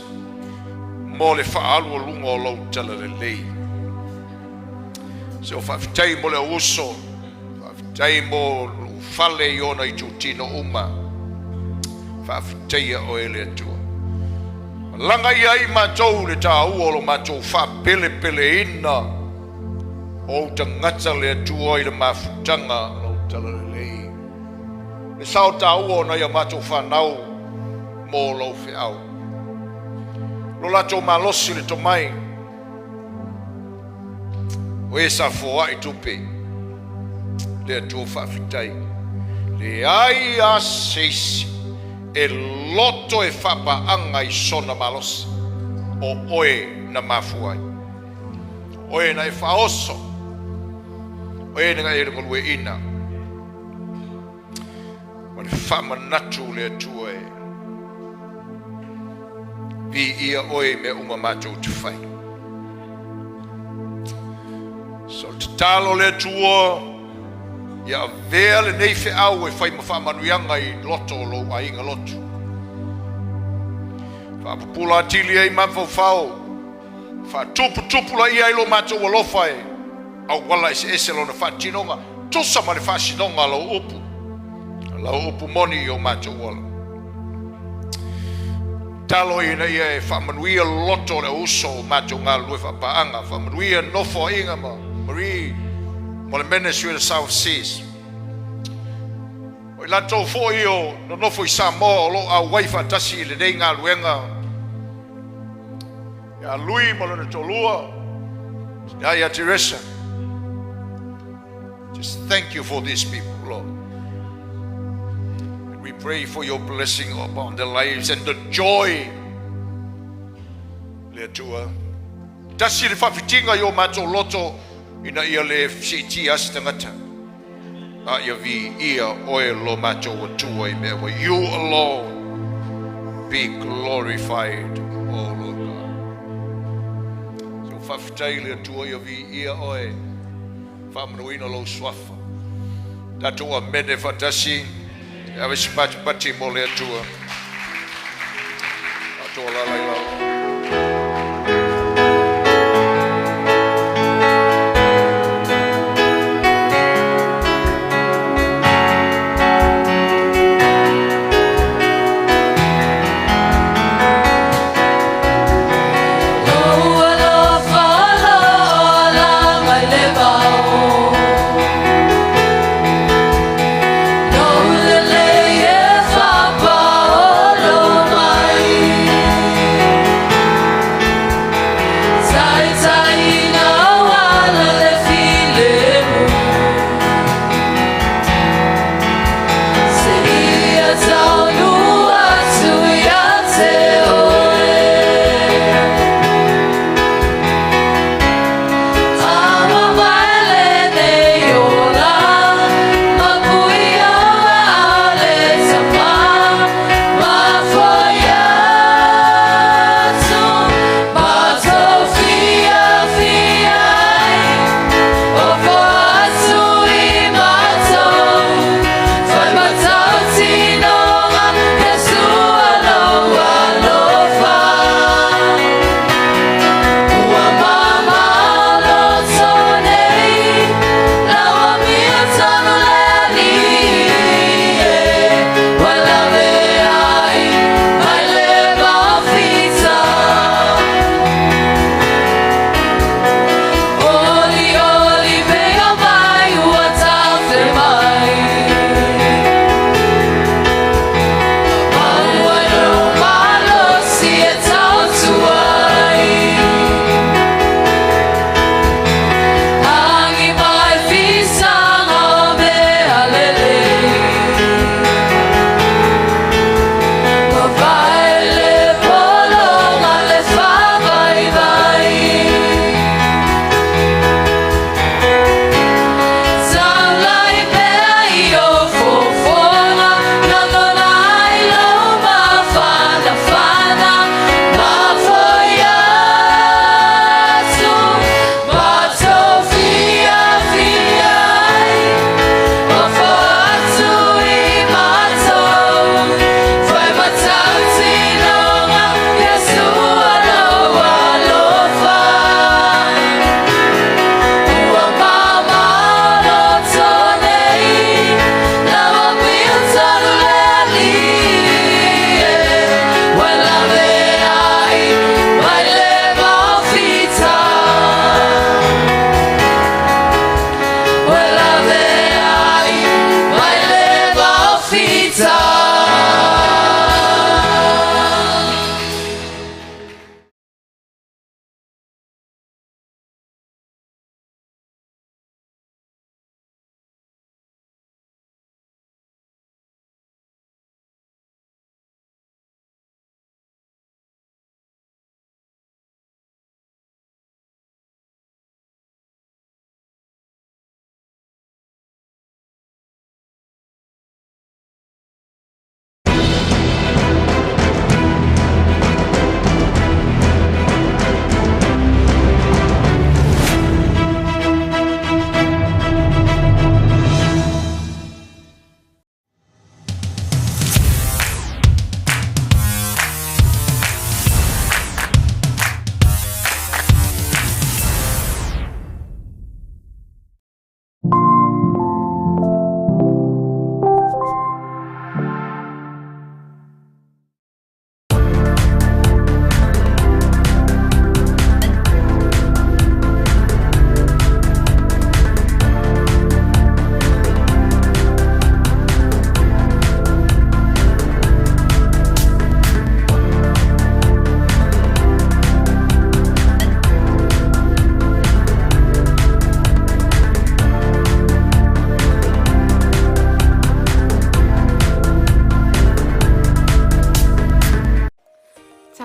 [SPEAKER 1] mo le faaalualuga o lau talalelei. Se o faafetai mo le auuso, faafetai mo lou fale i ona itutino uma. Faafetaia oe le Atua. Malaga ia ai matou le tāua o lo matou faapelepeleina o ou tagata le Atua i le mafutaga o lau talalelei. Le sao tāua o nai a matou whanau mo lou feau. Lo latou malosi le tomai, o e sa foai tupe, le Atua faafetai. Le ai a seisi e loto e faapaaga i sona malosi, o oe na mafua ai. Oe na e faaoso, oe na e galueaiina. Ma le faamanatu le Atua e viia oe i mea uma matou te fai. So le tatalo le Atua ia avea lenei feau e fai ma faamanuiaga i loto o lou aiga lotu. Faapupula atili ai mafaufau, faatuputupu laia ai lo matou alofa e auala eseese lona faatinoga, tusa ma le faasinoga a lau upu moni i o matou ola. Talo ina ia e faamanuia loto o le auuso o matou galulue faapaaga, faamanuia nofoaiga ma Marie mo le Ministry of the South Seas. O i latou foi o nonofo i Samoa o lo o auai faatasi i lenei galuega, ia Lui ma lona toalua, ia Teresa. Just thank you for these people, Lord. And we pray for your blessing upon their lives and the joy. Le Atua. Tasi le faafitiga i o matou loto ina ia le siitia se tagata. A ia viia oe lo matou Atua i mea ua. You alone be glorified, O Lord God. So faafetai le Atua ia viia oe. Faamanuina lou suafa. Tatou amene faatasi. E ave se patipati mo le Atua. Tatou alaala i lalo.
[SPEAKER 3] Lou alofa la mai le vao, Lou lelei e faapaolo mai.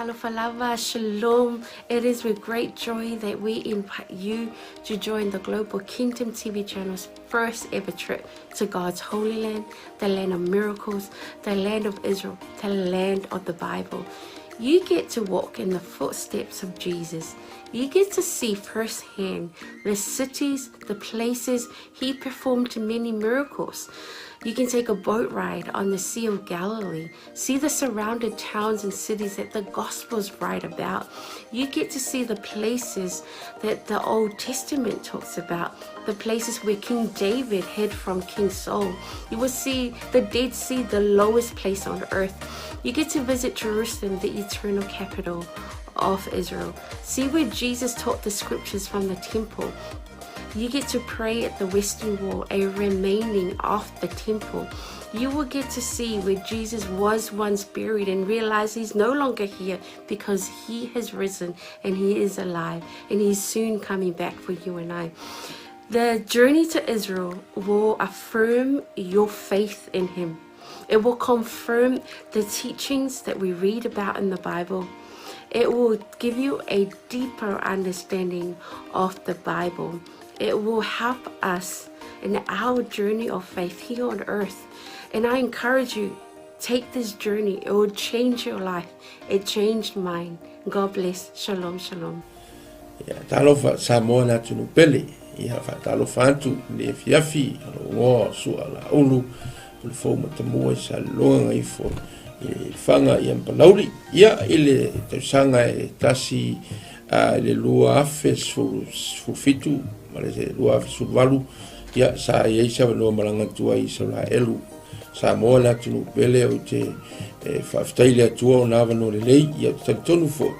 [SPEAKER 4] Talofa lava, shalom. It is with great joy that we invite you to join the Global Kingdom TV channel's first ever trip to God's Holy Land, the land of miracles, the land of Israel, the land of the Bible. You get to walk in the footsteps of Jesus. You get to see firsthand the cities, the places he performed many miracles. You can take a boat ride on the Sea of Galilee, see the surrounded towns and cities that the Gospels write about. You get to see the places that the Old Testament talks about, the places where King David hid from King Saul. You will see the Dead Sea, the lowest place on earth. You get to visit Jerusalem, the eternal capital of Israel. See where Jesus taught the scriptures from the temple. You get to pray at the Western Wall, a remaining of the temple. You will get to see where Jesus was once buried and realize he's no longer here because he has risen and he is alive and he's soon coming back for you and I. The journey to Israel will affirm your faith in him. It will confirm the teachings that we read about in the Bible. It will give you a deeper understanding of the Bible. It will help us in our journey of faith here on earth. And I encourage you, take this journey. It will change your life. It changed mine. God bless. Shalom, shalom.
[SPEAKER 5] Ia, talofa Samoa le atunuu pele. Ia, faatalofa atu i le afiafi o lou igoa o Sua Laulu o le fou matamua i Saleloga Gagaifo i Lefaga ia ma Palauli. Ia, i le tausaga e tasi i le 2017 ma le 2018, ia, sa i ai se avanoa malaga atu ai i Isaraelu. Samoa le atunuu pele ou te faafetai i le Atua ona avanoa lelei, ia, ou te talitonu foi,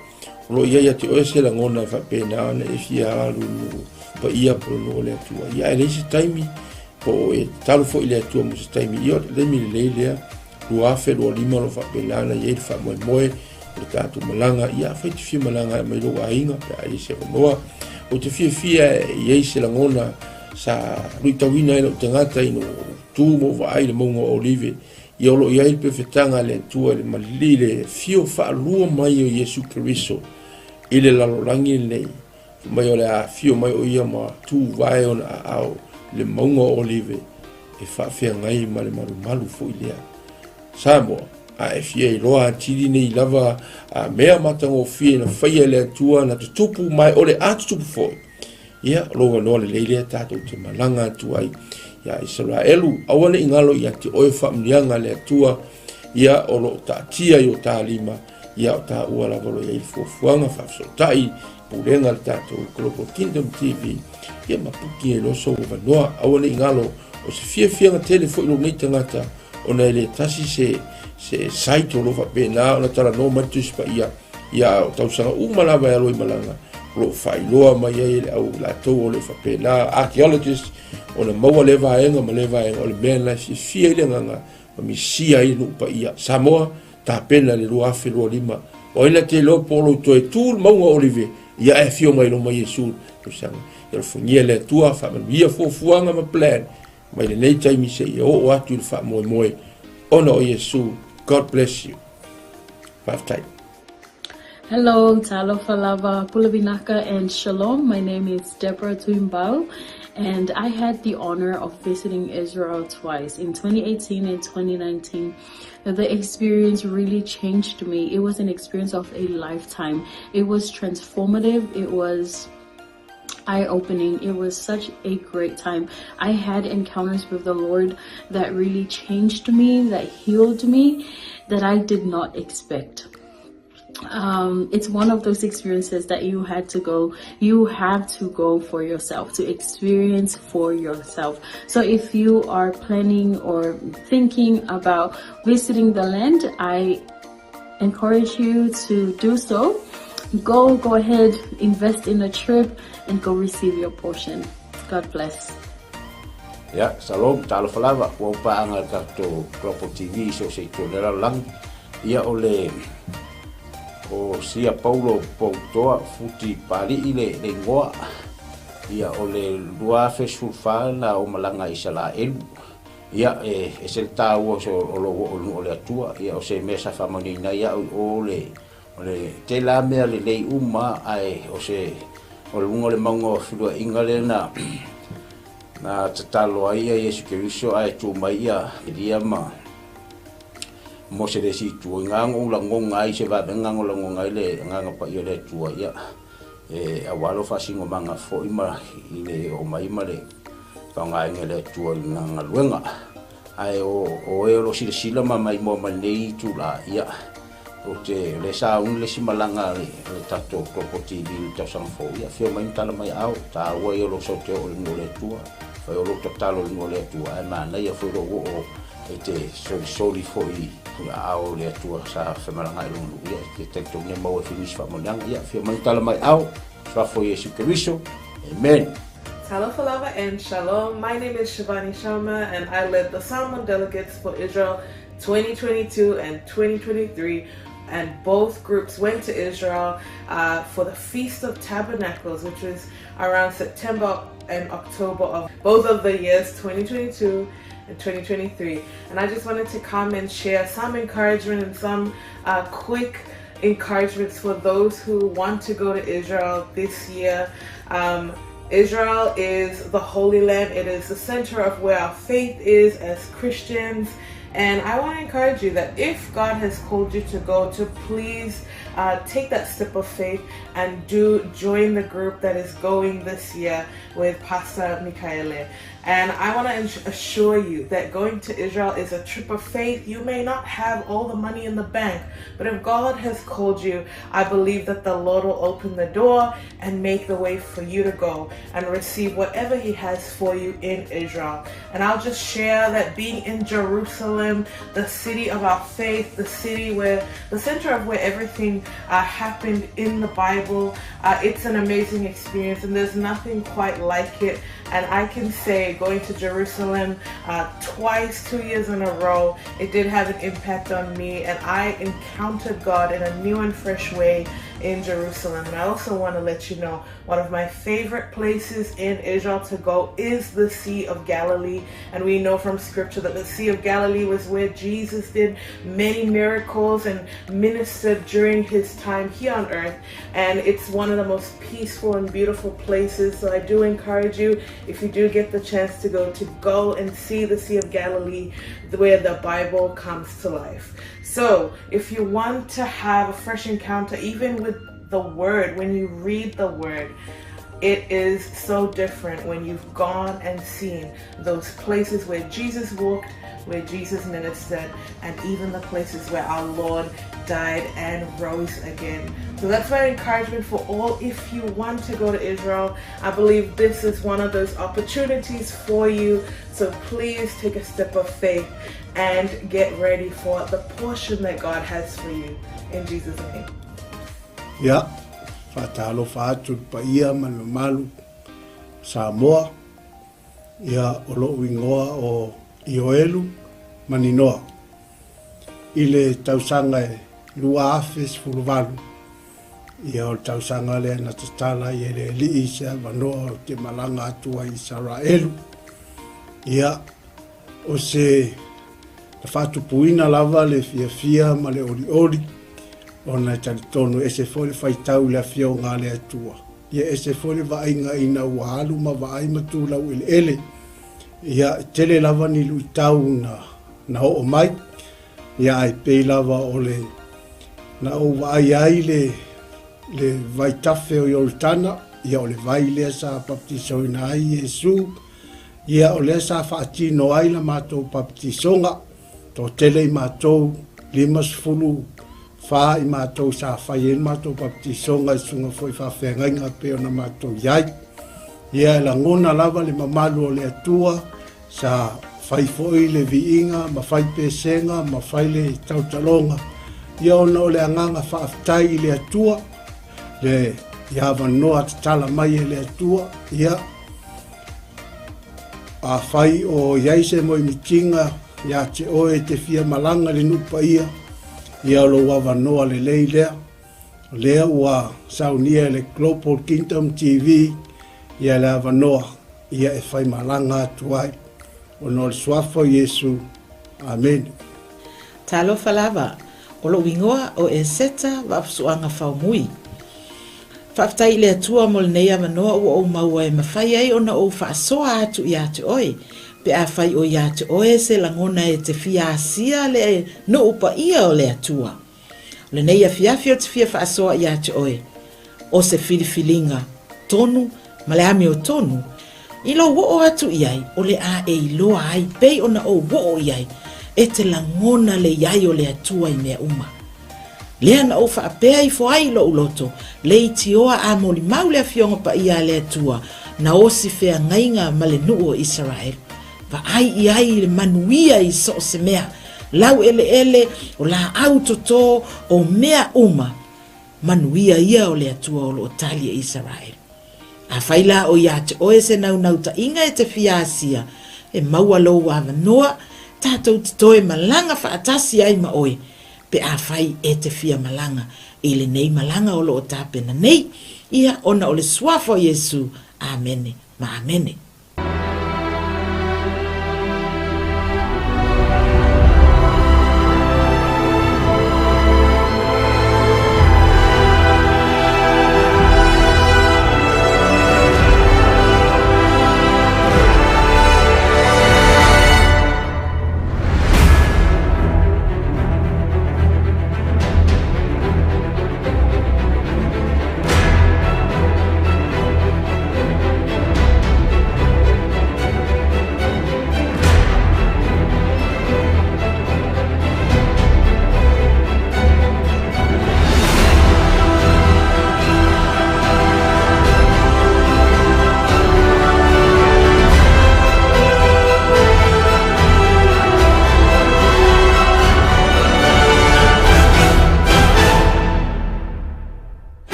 [SPEAKER 5] O lo o i ai ia te oe se lagona e faapena ona e fia alu i nuu paia po o le nuu o le Atua. Ia, ae leai se taimi, po o e tatalo foi i le Atua mo se taimi. Ia, o le taimi lelei lea, 2025 o lo o faapena ona i ai le faamoemoe o le tatou malaga. Ia, afai e te fia malaga e aumai lou aiga pe a i ai se avanoa. Ou te fiafia e i ai se lagona sa luitauina ai lou tagata ina ua ou tu ma ou vaai i le mauga o Olive Ia o lo o i ai le pefetaga a le Atua i le malili i le afio faalua mai o Iesu Keriso i le lalolagi lenei, fai mai o le a afio mai o ia ma tuvae ona aao i le mauga o Olive e faafeagai ma le malumalu foi lea. Samoa, a e fia iloa atili nei lava a mea matagofie na faia e le Atua na tutupu mai o le a tutupu foi, Ia, o lou avanoa lelei lea tatou te malaga atu ai iā Isaraelu. Aua ne i galo ia te oe faamanuiaga a le Atua, ia o lo o taatia i o ta lima, ia o taua lava o lo o i ai le fuafuaga faafesootai, pulega a le tatou Global Kingdom TV, ia ma puki ai loa sou avanoa. Aua ne i galo, o se fiafiaga tele foi lou nei tagata, ona e le tasi se, se site o lo o faapena ona talanoa mai le Tusi Paia, Ia o tausaga uma lava e alo i malaga, o lo o faailoa mai ai e le au latou o le faapena archaeologist ona maua lea vaega ma lea vaega o le mea lena e fiafia ai le agaga ma misia ai le nuu paia. Samoa, tapena le 2025. O ai na te iloa po o lou toe tu le mauga o Olive, ia ae afio mai loma Iesu le tausaga. Ia alofagia e le Atua, faamanuia fuafuaga ma plan mai lenei taimi seia oo atu i le faamoemoe ona o Iesu. God bless you. Faafetai.
[SPEAKER 6] Hello, talofa lava, pule vinaka and shalom. My name is Deborah Tuimbau and I had the honor of visiting Israel twice in 2018 and 2019. The experience really changed me. It was an experience of a lifetime. It was transformative. It was eye-opening. It was such a great time. I had encounters with the Lord that really changed me, that healed me, that I did not expect. It's one of those experiences that you had to go, you have to go for yourself, to experience for yourself. So if you are planning or thinking about visiting the land, I encourage you to do so. Go, go ahead, invest in a trip and go receive your portion. God bless.
[SPEAKER 7] Ia, shalom, talofa lava, ua ou paaga i le tatou Global TV i so o se itu o le lalolagi. Ia, o le, o Sia Paulo Poutoa Futi Pali'i le, le igoa. Ia, o le 2014 na ou malaga i Isalaelu. Ia, e ese le taua o, o lou oo i le nuu o le Atua. Ia, o se mea sa faamanuiaina ai au i o le, O le tele lava mea lelei uma ae o se o luga o le mauga o feluaiga lea na na tatalo ai ia Iesu Keriso ae tu mai ia Elia ma Mose le isi itu. I na ou lagona ai se vavega na lagona ai le Agaga Paia o le Atua ia e aua lou faasinomaga foi ma i le oo mai ma le faaaogaina e le Atua i lana galuega. Ae o o e o lo o silasila ma maimoa mai lenei itula, ia, ou te, o lea sa auni le isi malaga a le, a le tatou Global TV i le tausaga fou, ia, afio mai ma tala mai aao, taua ia o lou sau te oo i le nuu o le Atua, fai o lou tatalo i le nuu o le Atua, ae manaia foi lou oo e te solisoli foi i aao o le Atua sa femalagaai i lona nuu, ia, e te talitonu e maua ai foi nisi faamanuiaga, ia, afio mai ma tala mai aao, Suafa o Iesu Keriso, Amen.
[SPEAKER 8] Talofa lava and shalom. My name is Shivani Sharma and I led the Samoan delegates for Israel 2022 and 2023 and both groups went to Israel uh, for the Feast of Tabernacles, which was around September and October of both of the years 2022 and 2023. And I just wanted to come and share some encouragement and some uh, quick encouragements for those who want to go to Israel this year. Um, Israel is the Holy Land. It is the center of where our faith is as Christians. And I want to encourage you that if God has called you to go, to please uh, take that step of faith and do join the group that is going this year with Pastor Mikaele. And I want to assure you that going to Israel is a trip of faith. You may not have all the money in the bank, but if God has called you, I believe that the Lord will open the door and make the way for you to go and receive whatever He has for you in Israel. And I'll just share that being in Jerusalem, the city of our faith, the city where the center of where everything uh, happened in the Bible, uh, it's an amazing experience, and there's nothing quite like it. And I can say, going to Jerusalem uh, twice, two years in a row, it did have an impact on me, and I encountered God in a new and fresh way in Jerusalem. And I also want to let you know one of my favorite places in Israel to go is the Sea of Galilee. And we know from scripture that the Sea of Galilee was where Jesus did many miracles and ministered during his time here on earth. And it's one of the most peaceful and beautiful places. So I do encourage you, if you do get the chance to go, to go and see the Sea of Galilee where the Bible comes to life. So if you want to have a fresh encounter, even with the Word, when you read the Word, it is so different when you've gone and seen those places where Jesus walked, where Jesus ministered, and even the places where our Lord died and rose again. So that's my encouragement for all. If you want to go to Israel, I believe this is one of those opportunities for you. So please take a step of faith and get ready for the portion that God has for you. In Jesus' name.
[SPEAKER 9] Ia, faatalofa atu i le paia ma le mamalu o Samoa, ia o lou igoa o Ioelu Maninoa. I le tausaga e 2018, ia o le tausaga lea na tatala ai e le Alii se avanoa ou te malaga atu ai i Isaraelu. Ia, O se na faatupuina lava le fiafia ma le olioli, ona e talitonu e ese foi le faitau i le Afioga a le Atua, ia ese foi le vaaiga ina ua alu ma vaai ma tu laueleele. Ia, e tele lava ni luitau na, na oo mai, ia ae pei lava o le na ou vaai ai le, le vaitafe o Ioritana, ia o le vai lea sa baptisoina ai Iesu, Ia, o lea sa faatino ai la matou papatisoga, toatele i matou, 54 i matou sa fai ai le matou papatisoga i susuga foi faafeagaiga e pei ona matou i ai. Ia, e lagona lava le mamalu o le Atua, sa fai foi le viiga ma fai pesega ma fai le tautaloga, ia ona o le agaga faafetai i le Atua, le i avanoa tatala mai e le Atua, ia, Afai o i ai se moemitiga ia te oe e te fia malaga i le nuu paia, ia o lou avanoa lelei lea. O lea ua saunia e le Global Kingdom TV ia le avanoa ia e fai malaga atu ai. Ona o le Suafa o Iesu. Amene.
[SPEAKER 10] Talofa lava. O lou igoa o Eseta Vaafusuaga Faumui. Faafetai i le Atua mo lenei avanoa ua ou maua e mafai ai ona ou faasoa atu ia te oe, pe afai o ia te oe se lagona e te fia asia le nuu paia o le Atua. O lenei afiafi ou te fia faasoa ia te oe, o se filifiliga tonu ma le amiotonu, i lou oo atu i ai o le a e iloa ai pei ona ou oo i ai, e te lagona le i ai o le Atua i mea uma. Lea na ou faapea ifo ai i lou loto, leitioa a molimau le Afioga Paia a le Atua, na osi feagaiga ma le nuu o Isaraelu. Vaai i ai i le manuia i so o se mea, laueleele, o laau toto, o mea uma, manuia ia o le Atua o lo o tali e Isaraelu. Afai la o ia te oe se naunautaiga e te fia asia, e maua lou avanoa, tatou te toe malaga faatasi ai ma oe, pe afai e te fia malaga i lenei malaga o lo o tapena nei, ia ona o le Suafa o Iesu. Amene ma amene.